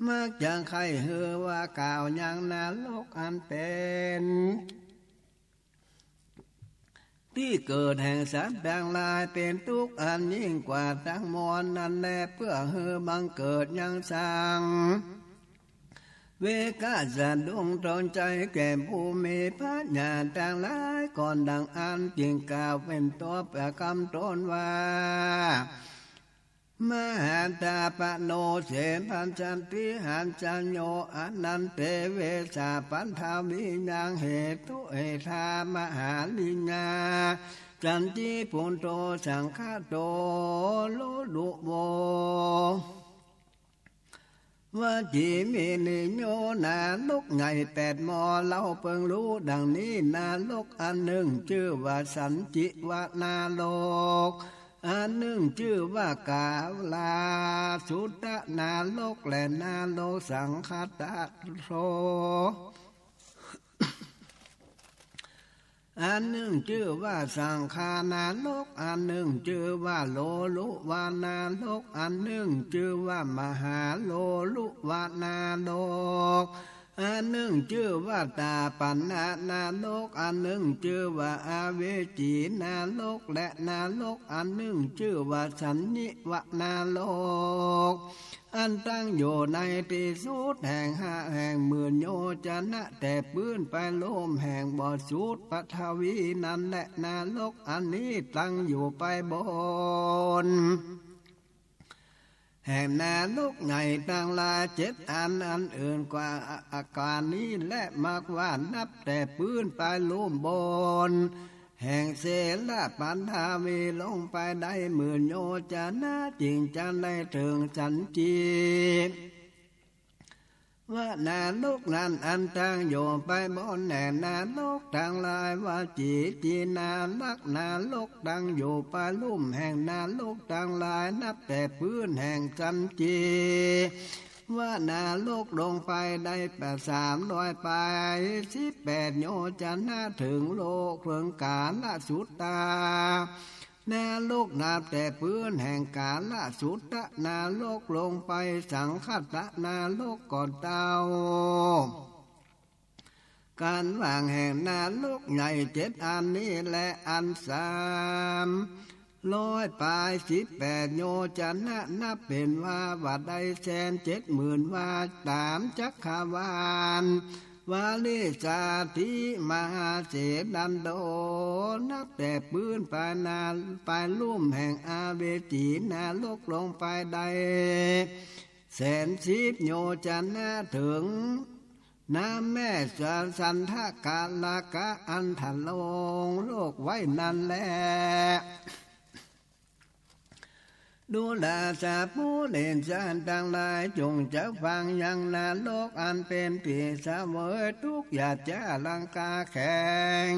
มักจะใค่หื้อว่ากล่าวยังนรกอันเป๋น ตี้เกิดแห่งสัตว์ตังหลาย เป๋นทุกข์อันยิ่งกว่าตังมวลนั้นแล เปื้อหื้อบังเกิดยังสังเวค สะดุ้งตกใจ๋แก่ผู้มีปัญญาตังหลาย ก็ดังอั้นจึงกล่าวเป๋นตัวประกำตนว่า มหาตาปโน เส ปัสสัตถิ หัสสโย อนันเต เวสสะ ปัทวิยัง เหตุ เหทา มหาริยา สันติปุตโต สังคโต โลดุโว วจีวิริโย นรกใหญ่แปดมอ เฮาเปิงฮู้ดังนี้ นรกอันนึ่งจื้อว่าสันติวนรก อันนึ่งจื้อว่ากาลาสุตนรก และนรกสังคตะโท อันนึ่งจื้อว่าสังขานรก อันนึ่งจื้อว่าโลลุวานรก อันนึ่งจื้อว่ามหาโลลุวานรก อันนึ่งจื้อว่าตาปะนะนรก อันนึ่งจื้อว่าอเวจีนรก และนรกอันนึ่งจื้อว่าสันนิวะนรก อันตั้งอยู่ในตี้สุดแห่งห้าแห่งหมื่นโยจนะ แต่ปื๊นไปลุ่มแห่งบ่สุดปฐวีนั้นแหละ นรกอันนี้ตั้งอยู่ไปบน แห่งนรกใหญ่ตังหลายเจ็ดอัน อันอื่นกว่าอาการนี้แล มากว่านับแต่ปื๊นไปลุ่มบน แห่งเสลปฐวีลงไปได้หมื่นโยจนะ จึงจะได้เถิงสันติวะนรกนั้น อันตั้งอยู่ไปบนแห่งนรกตังหลายวจีจีนรก นรกตั้งอยู่ไปลุ่มแห่งนรกตังหลาย นับแต่ปื๊นแห่งสันติวะนรกลงไปได้แปด สามร้อยไป สิบแปดโยจนะ เถิงโลกเถิงกาลสุตตะ นรกนับแต่ปื๊นแห่งกาลสุตตะนรกลงไปสังคตะนรกก่อนเต้า การว่างแห่งนรกใหญ่เจ็ดอันนี้แล อันสามร้อยไป สิบแปดโยจนะ นับเป๋นวาว่าได้แสนเจ็ดหมื่นวา ต๋ามจักรวาล วาริสาธิมหาเสดันโด นับแต่ปื๊นไปนา ไปลุ่มแห่งอเวจีนรกลงไปได้แสนสิบโยจนะ เถิงน้ำแม่สันทกาลกะอันทรงโลกไว้นั้นแล ดูราสะปุเรนทร์ตังหลาย จงจักฟังยังนรกอันเป๋นตี้เสวยตุ๊กข์หยาบจ๊าลังกาแข็ง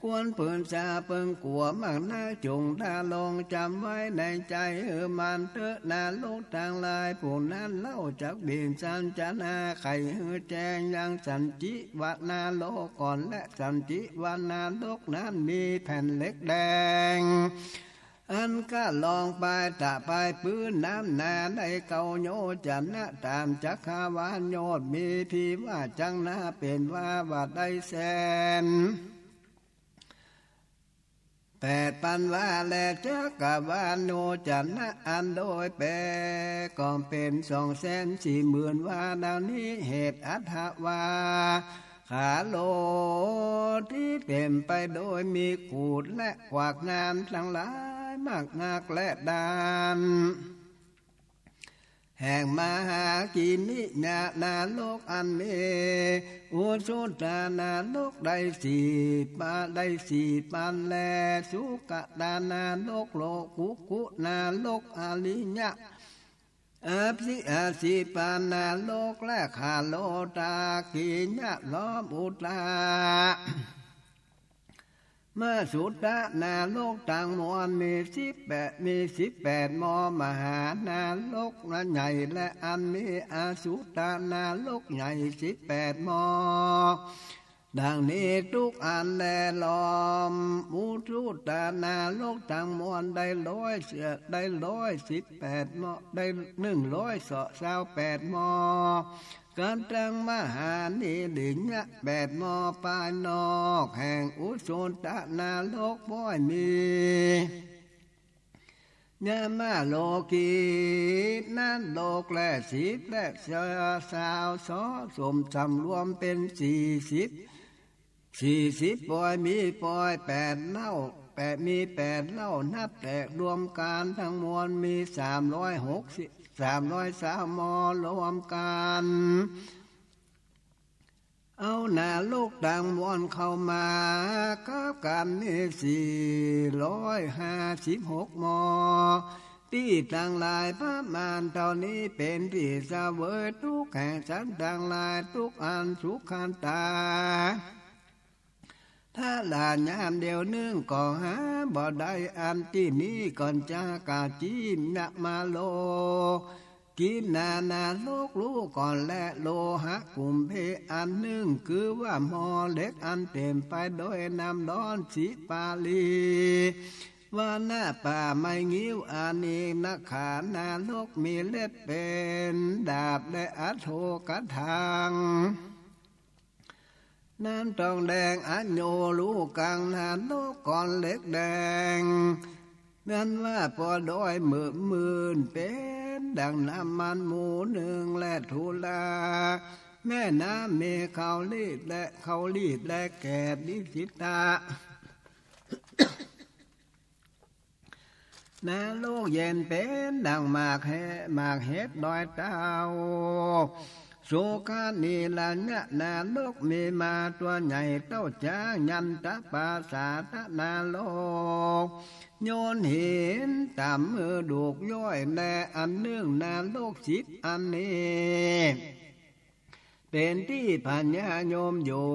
ควรเปิงสาเปิงกั๋วมากนัก จงดำรงจ๋ำไว้ในใจ๋หื้อมั่นเต๊อะ นรกตังหลาย ผู้นั้นเล่าจักบิดสัญจนะ ใค่หื้อแจ้งยังสันติวะนรกก่อน และสันติวะนรกนั้นมีแผ่นเหล็กแดง อันกะลองไปตะไปปื๊นน้ำหนาได้เก้าโยจนะ ต๋ามจักรวาลโยชน์ มีตี้ว่าจั้งนา เป๋นวาว่าได้แสนแปดปันวา และจักรวาลโยจนะอันโดยแปรก็เป๋นสองแสนสี่หมื่นวา ดังนี้ เหตุอัฏฐวา ขาโลตี้เต๋มไปโดยมีขูดและขวากน้ำตังหลายมากนัก และด้านแห่งมหากิมิยะนรกอันมีอุชุตะนรกได้สี่ปะ ได้สี่ปัน และสุคตะนรก โลกุกุนรก อริยะ อภิอาสิปานรก และคาโลตากิยะล้อมอุตตะ มสุตะนรกตังมวลมีสิบแปด มีสิบแปดมอ มหานรกอันใหญ่ และอันมีอสุตะนรกใหญ่สิบแปดมอ ดังนี้ตุ๊กอันแล ล้อมอุชุตะนรกตังมวลได้ร้อย ได้ร้อยสิบแปดมอ ได้หนึ่งร้อยซาวแปดมอ กับตังมหานิริยะแปดมอ ภายนอกแห่งอุชุตะนรกป้อยมี ยมโลกินรกและสิบ และซาวสอสมสำรวมเป๋นสี่สิบ สี่สิบป้อย มีป้อยแปดเล่า แปด มีแปดเล่า นับแต่รวมกั๋นตังมวลมีสามร้อยหกสิบ สามร้อยซาวมอ รวมกั๋น เอานรกตังมวลเข้ามากับกั๋นมีสี่ร้อยห้าสิบหกมอ ตี้ตังหลายประมาณเต้านี้เป๋นตี้เสวยตุ๊กข์แห่งสัตว์ตังหลาย ตุ๊กข์อันสุขันตา ถ้าละยามเดียวนึ่งก็หาบ่ได้ อันตี้นี้ก่อนจะกาจิมยะมาโล กิณฑานรกฮู้ก่อนแล โลหะกุมเภอันนึ่ง คือว่าหม้อเหล็กอันเต๋มไปโดยน้ำร้อน สิปาลี วณป่าไม้งิ้ว อาเนกนาขานรก มีเล็บเป๋นดาบ และอโศกทัง น้ำตองแดง อโยลูกัง นรกก้อนเหล็กแดง นั้นว่าปอดอยเมือมื่น เป๋นดังน้ำมันหมู่นึ่ง และธุรา แม่น้ำมีข้าวรีดและข้าวรีดและแกบ นิสิตา นรกเย็นเป๋นดังหมากแห หมากเห็ดดอยเต้า สุขานิรัญญะนรก มีม้าตั๋วใหญ่เต้าจ๊าง ยันตปราสาทนรก โยนหินต๋ามมือดูกย้อย และอันนึ่งนรกสิบอันนี้ เป๋นตี้พญายมอยู่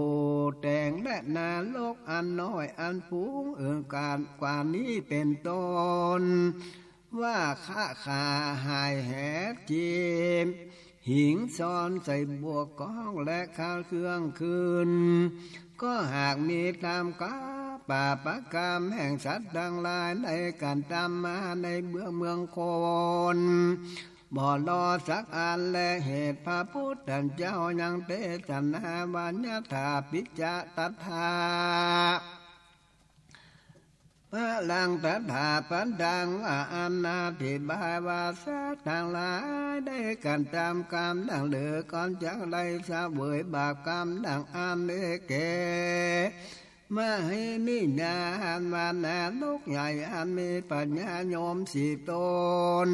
แต่งและนรกอันน้อย อันฝูงอื่นกาดกว่านี้เป๋นต้น ว่าคะขาหายแหดจีบ หิงซ้อนใส่บ่วงกอง และข้าวเครื่องขึ้น ก็หากมีต๋ามกาปาปกรรม แห่งสัตว์ตังหลายได้กระทำมาในเมือง เมืองคน บ่รอสักอัน และเหตุพระพุทธเจ้ายังเตสนาว่า ยถาปิจจะตถา พลังตถาปัตตัง ว่าอันอธิบายว่า สัตว์ตังหลายได้กระทำกรรมดังหนึ่ง ก่อนจักได้เสวยบาปกรรมดังอั้นแล เก มหินียานว่านรกใหญ่ อันมีพญายมสี่ต๋น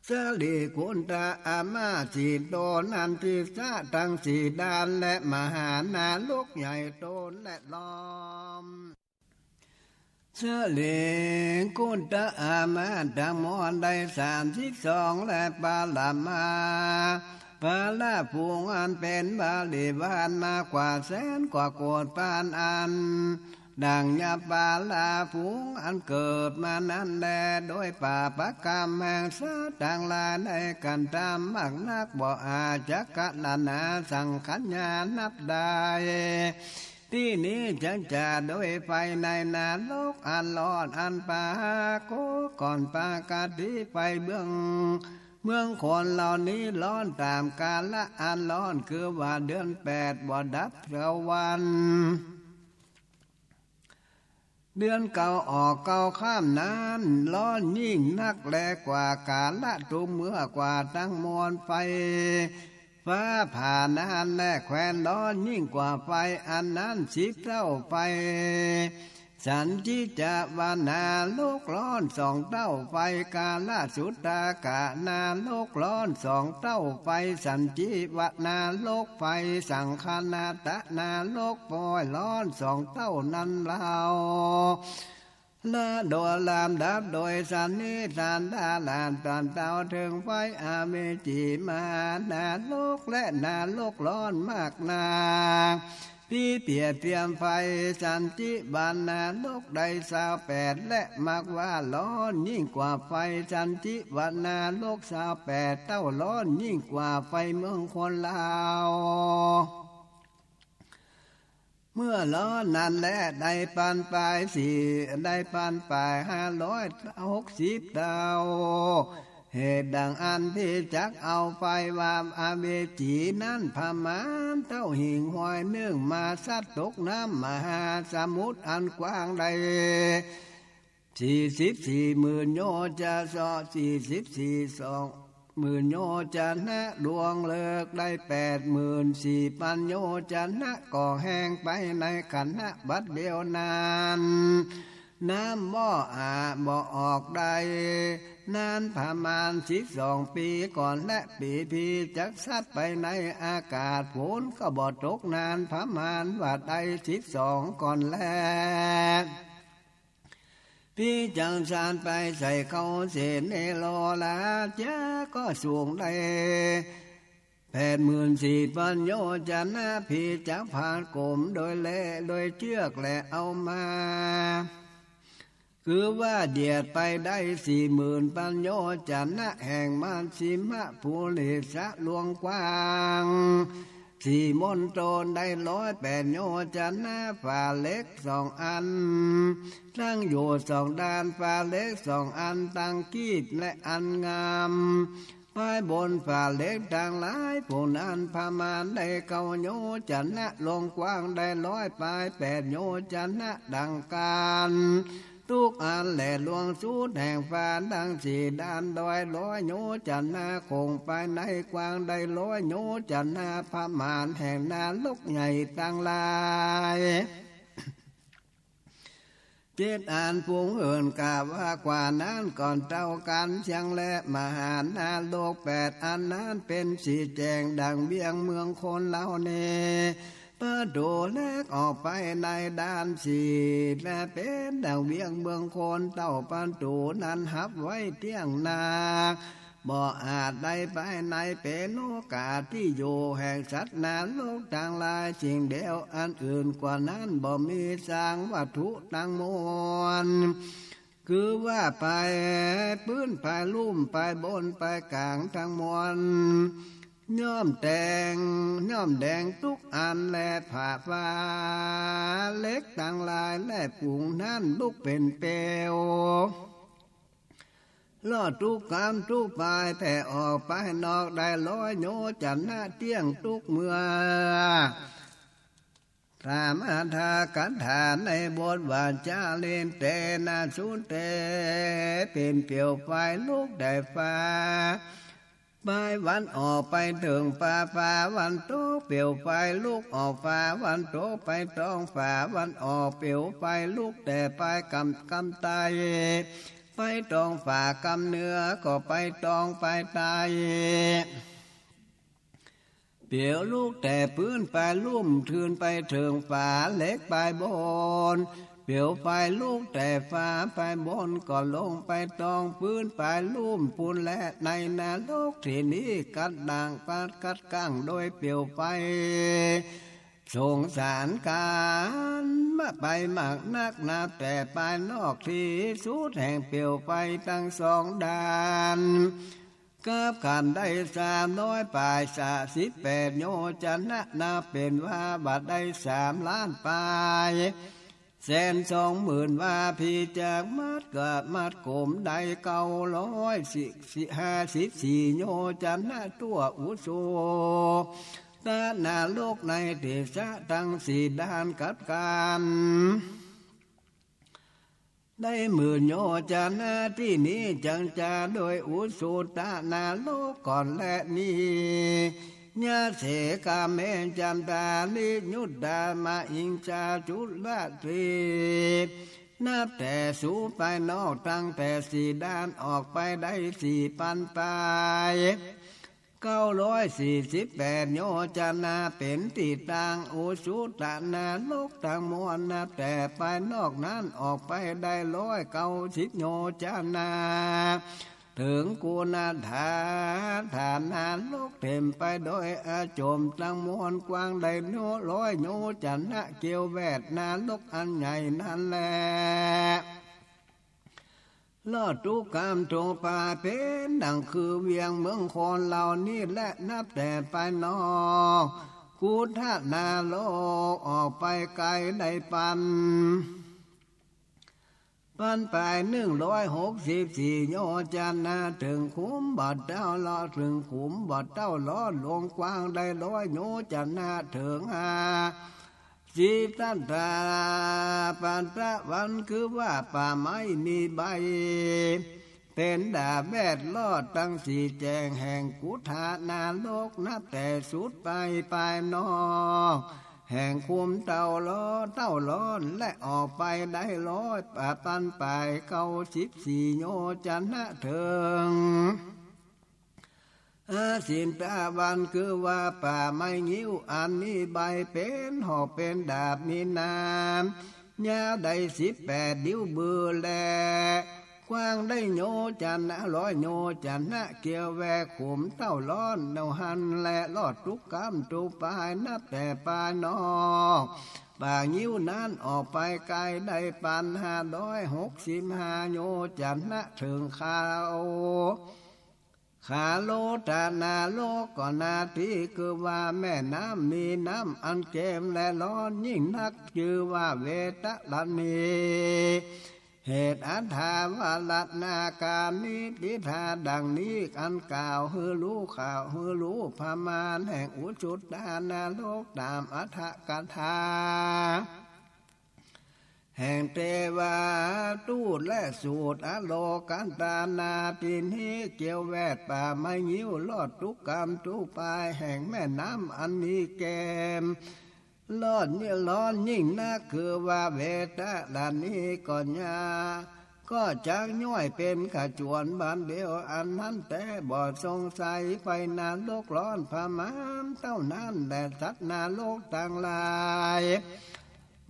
สรีกุตตะอามาตย์สี่ต๋น นันทิสะตังสี่ด้าน และมหานรกใหญ่ต๋นและล้อม สรีกุตตะอามาตย์ตังมวลได้สามสิบสอง และปรมา พระฝูงอันเป๋นบริวารมากกว่าแสนกว่าโกฏปานอัน ดังยาปาลาฝูงอันเกิดมานั้นแล โดยปาปกรรมแห่งสัตว์ตังหลายได้กระทำมากนัก บ่อาจจะกรณาสังขยานับได้ ตี้นี้จักจะโดยไฟในนรกอันร้อน อันปรากฏก่อนปกติไฟเมือง เมืองคนเหล่านี้ร้อนต๋ามกาละอันร้อน คือว่าเดือนแปดบ่ดับสักวัน เดือนเก้าออกเก้าค่ำนั้นร้อนยิ่งนักแลกว่ากาละทุกเมื่อ กว่าตังมวลไฟฟ้าผ่านั้นแล แควนร้อนยิ่งกว่าไฟอันนั้นสิบเต้า ไฟสันทิจจวรรณนรกร้อนสองเต้า ไฟกาลสุตตากนรกร้อนสองเต้า ไฟสันทิวรรณนรก ไฟสังคนาตนรก ปอยร้อนสองเต้านั้นเล่า และโดยลำดับโดยสันนิฐานดาลานตอนเต้าเถิงไฟอเวจีมหานรก และนรกร้อนมากนัก พิเปียรเตรียมไฟสันทิวรรณนรกได้ซาวแปด และมากว่าร้อนยิ่งกว่าไฟสันทิวรรณนรกซาวแปดเต้า ร้อนยิ่งกว่าไฟเมืองคนเล่า เมื่อร้อนนั้นแลได้ปานปลายสี่ ได้ปานปลายห้าร้อยหกสิบเต้า เหตุดังอั้นพี่จักเอาไฟว่าอเวจีนั้นประมาณเต้าหิ่งห้อยนึ่ง มาซัดตกน้ำมหาสมุทรอันกว้างได้ สี่สิบสี่หมื่นโยจะเซาะ สี่สิบสี่สองหมื่นโยจะนะ ดวงฤกษ์ได้แปดหมื่นสี่ปันโยจะนะ ก็แห้งไปในขณะบัดเดียวนั้น น้ำบ่อาจบ่ออกได้ นานประมาณสิบสองปีก่อน และปีพี่จักซัดไปในอากาศ ฝนก็บ่ตกนานประมาณว่าได้สิบสองก่อนแล พี่จักซัดไปใส่เขาเสนในโลลาจะก็สูงได้แปดหมื่นสี่ปันโยจะนะ พี่จักผาดกลมโดยแลโดยเจื้อกและเอามา คือว่าเหยียดไปได้สี่หมื่นปันโยชนะ แห่งมัชฌิมปุริสะลวงกว้างสี่มณฑลได้ร้อยแปดโยชนะ ฝาเหล็กสองอัน ตั้งอยู่สองด้าน ฝาเหล็กสองอัน ตังกีบและอันงาม ภายบนฝาเหล็กตังหลาย ผู้นั้นประมาณได้เก้าโยชนะ ลวงกว้างได้ร้อยปายแปดโยชนะ ดังกั๋น ทุกอันแล ลวงสุดแห่งฟ้าตังสี่ด้านได้ร้อยโยชนะ คงไปในกว้างได้ร้อยโยชนะ ประมาณแห่งนรกใหญ่ตังหลาย เจ็ดอัน ผู้อื่นกล่าวว่ากว่านั้นก่อนเต้ากั๋นเสี้ยงแล มหานรกแปดอันนั้นเป๋นสีแจ้งดังเวียงเมืองโคนเหล่านี้ ประตู๋แลกออกไปในด้านสี่ และเป๋นดังเวียงเมืองโคน เต้าประตู๋นั้นฮับไว้เตี้ยงนัก บ่อาจได้ไปใน เป๋นโอกาสตี้อยู่แห่งสัตว์นรกตังหลาย สิ่งเดียว อันอื่นกว่านั้นบ่มีสัง วัตถุตังมวล คือว่าปายปื๊น ปายลุ่ม ปายบน ปายก๋างตังมวล ย่อมแดง ย่อมแดงทุกอันแล ผ้าฝาเหล็กตังหลายและฝูงนั้นลุกเป๋นเปลว ลอดทุกกำทุกปาย แผ่ออกไปนอกได้ร้อยโยชนะ เตี้ยงทุกเมื่อ สามอัตถกถาในบทว่า จารินเตนะสุเต เป๋นเปลวไฟลุกแต่ฟ้า ปายวันออกไปเถิงฟ้า ฟ้าวันตก เปลวไฟลุกออกฟ้าวันตกไปต้องฟ้าวันออก เปลวไฟลุกแต่ปายกำ กำใต้ ไปต้องฟ้ากำเหนือ ก็ไปต้องปายใต้ เปลวลุกแต่ปื๊นปายลุ่ม ทืนไปเถิงฝาเหล็กปายบน เปลวไฟลุกแต่ฟ้าปายบน ก็ลงไปต้องปื๊นปายลุ่มปู้นแล ในนรกตี้นี้กัดด่างกัด กัดกั้งโดยเปลวไฟ สงสารกั๋นมาไปมากนัก นับแต่ปายนอกตี้สุดแห่งเปลวไฟตังสองด้าน กับขันได้สามร้อยปายสามสิบแปดโยชนะ นับเป๋นว่าบ่ได้สามล้านปายแสนสองหมื่นวา พีจักมัดก็มัดก๋มได้เก้าร้อยสี่ ห้าสิบสี่โยชนะ ทั่วอุสุตะนรกในเตสะตังสี่ด้านกัดกั๋น ได้หมื่นโยชนะ ตี้นี้จังจาโดยอุสุตะนรกก่อนแลนี้ ยะเสกาเม จันตาริ ยุตตา มะหิงสา จุลตรี นับแต่สูปายนอกตังแต่สี่ด้านออกไปได้สี่ปันปาย เก้าร้อยสี่สิบแปดโยชนะ เป๋นตี้ตั้งอุสุตะนรกตังมวล นับแต่ปายนอกนั้นออกไปได้ร้อยเก้าสิบโยชนะ เถิงกุณฑาฐานนรกเต๋มไปโดยอสมตังมวล กว้างได้ร้อยโยชนะ เกี่ยวแวดนรกอันใหญ่นั้นแล ลอดทุกกำทุกปาย เป๋นดังคือเวียงเมืองโคนเหล่านี้แล นับแต่ปายนอกกุฏนรกออกไปไกลได้ปัน ปันปายหนึ่งร้อยหกสิบสี่โยชนะ เถิงขุมบ่อเต้าร้อน เถิงขุมบ่อเต้าร้อน ลวงกว้างได้ร้อยโยชนะ เถิงห้า สิทัตถะปัตตวัน คือว่าป่าไม้มีใบ เป๋นดาบแวดลอดตังสี่แจ้งแห่งกุฏนรก นับแต่สุดไปปายนอกแห่งขุมเต้าร้อน เต้าร้อน และออกไปได้ร้อยปันปายเก้าสิบสี่โยชนะ เถิง อสินทวัน คือว่าป่าไม้งิ้วอันมีใบเป๋นหอกเป๋นดาบมีน้ำยาวได้สิบแปดนิ้วมือแล กว้างได้โยชนะ ร้อยโยชนะ เกี่ยวแวดขุมเต้าร้อนเต้าหั้นแล ลอดทุกกำทุกปาย นับแต่ปายนอก ป่างิ้วนั้นออกไปไกลได้ปันห้าร้อยหกสิบห้าโยชน์นะ เถิงคาว ขาโลตะนรกก็นาตี้ คือว่าแม่น้ำมีน้ำอันเกมและฮ้อนยิ่งนัก จื้อว่าเวตะละนี เหตุอัฏฐาวรัตนาการนี้ ติฏฐาดังนี้ อันกล่าวหื้อฮู้ข่าว หื้อฮู้ประมาณแห่งอุชุตตานรก ต๋ามอัฏฐกถา แห่งเตวทูตและสูตร อโลกัตตานาทินี้ เกี่ยวแวดป่าไม้งิ้ว รอดทุกกำทุกปายแห่งแม่น้ำอันมีเกม ฮ้อนยิ่งฮ้อนยิ่งนัก คือว่าเวตะละนีก็ยา ก็จักย่อยเป๋นขจวนบานเดียว อันนั้นแต๊บ่สงสัย ไฟนรกฮ้อนประมาณเต้านั้นแล สัตว์นรกตังหลาย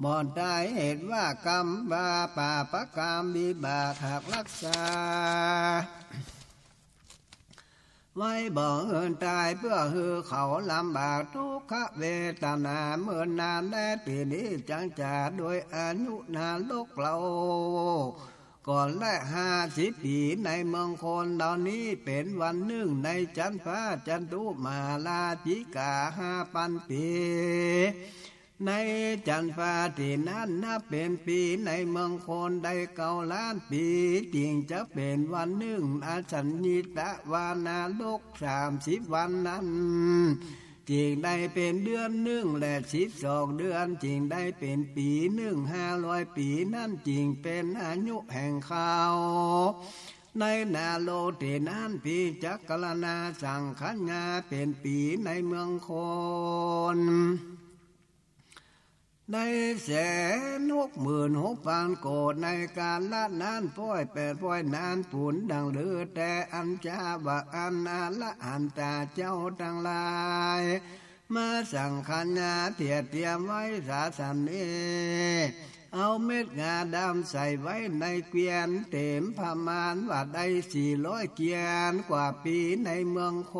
บ่ต๋ายเหตุว่ากรรม บาปะกรรมวิบากหากรักษา ไว้บ่หื้อต๋าย เปื้อหื้อเขาลำบากทุกขเวทนาเมินนานแล ตี้นี้จักจะโดยอายุนรกเล่า ก่อนแลห้าสิบปี๋ ในเมืองคนเหล่านี้เป๋นวันนึ่งในจันทร์ฟ้า จันตุมหาราชิกาห้าปันปี๋ ในจันทร์ฟ้าตี้นั้นนับเป๋นปี๋ในเมืองคนได้เก้าล้านปี๋ จึงจะเป๋นวันนึ่ง อสัญญิตวานรกสามสิบวันนั้น จึงได้เป๋นเดือนนึ่ง และสิบสองเดือน จึงได้เป๋นปี๋นึ่ง ห้าร้อยปี๋นั้น จึงเป๋นอายุแห่งเขา ในนรกตี้นั้น พิจักกรณาสังขยาเป๋นปี๋ในเมืองคน ได้แสนหกหมื่นหกปันโกฏ ในกาละนั้น ป้อยแปดป้อยนานปูนดังลือ แต่อันจาว่าอันอรหันตาเจ้าตังหลาย มาสังขยาเตียดเตียมไว้สาสะนี้ เอาเม็ดงาดำใส่ไว้ในเกวียนเต๋มประมาณว่าได้สี่ร้อยเกวียนกว่าปี๋ในเมืองค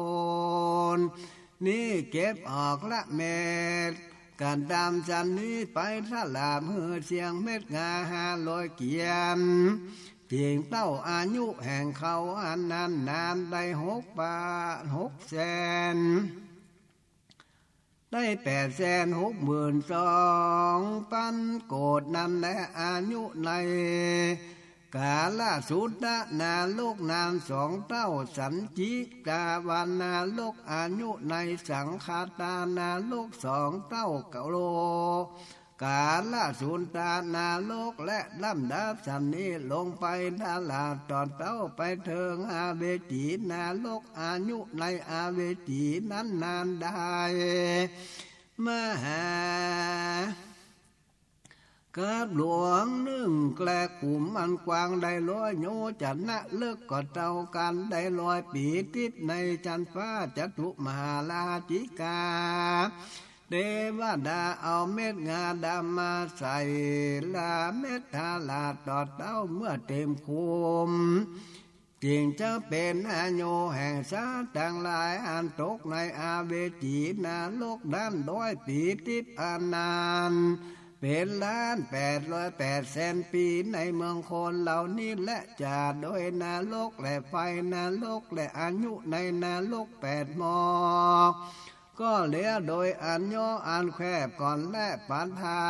น นี้เก็บออกละเม็ดงาดำสะนี้ไป สละหื้อเสี้ยงเม็ดงาห้าร้อยเกวียน เตียงเต้าอายุแห่งเขาอันนั้นนานได้หกปา หกแสน ได้แปดแสนหกหมื่นสองปันโกฏนั้นแล อายุใน กาลสุตตนรกนานสองเต้า สัญญิตวานรกอายุใน สังคตานรกสองเต้า โลกาลสุตตนรก และลำดับสะนี้ลงไปตลอดตอดเต้าไปเถิงอเวจีนรก อายุในอเวจีนั้นนานได้ มหา กับหลวงนึ่งแกลขุมอันกว้างได้ร้อยโยชน์นะ เลิกก็เต้ากั๋นได้ร้อยปี๋ติด ในจันทร์ฟ้าจัตุมหาราชิกา เตวดาเอาเม็ดงาดำมาใส่ละเม็ดตลอดตอดเต้าเมื่อเต๋มขุม จึงจะเป๋นอายุแห่งสัตว์ตังหลายอันตกในอเวจีนรกนั้นร้อยปี๋ติดอันนั้น เป๋นล้านแปดร้อยแปดแสนปี๋ในเมืองคนเหล่านี้แล จะโดยนรกและไฟนรกและอายุในนรกแปดหม้อ ก็เหลือโดยอันย่ออันแคบก่อนแล ปันธา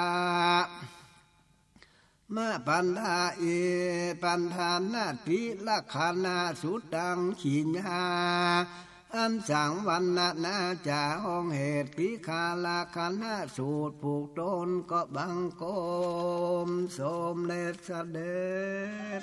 มะปันธา อิ ปันธานาติลักขณะสุตตัง ขีญา อันสังวรรณนาจา ห้องเหตุ ติขาลักขณะสูตรผูกตน ก็บังคมสมเด็จเสด็จ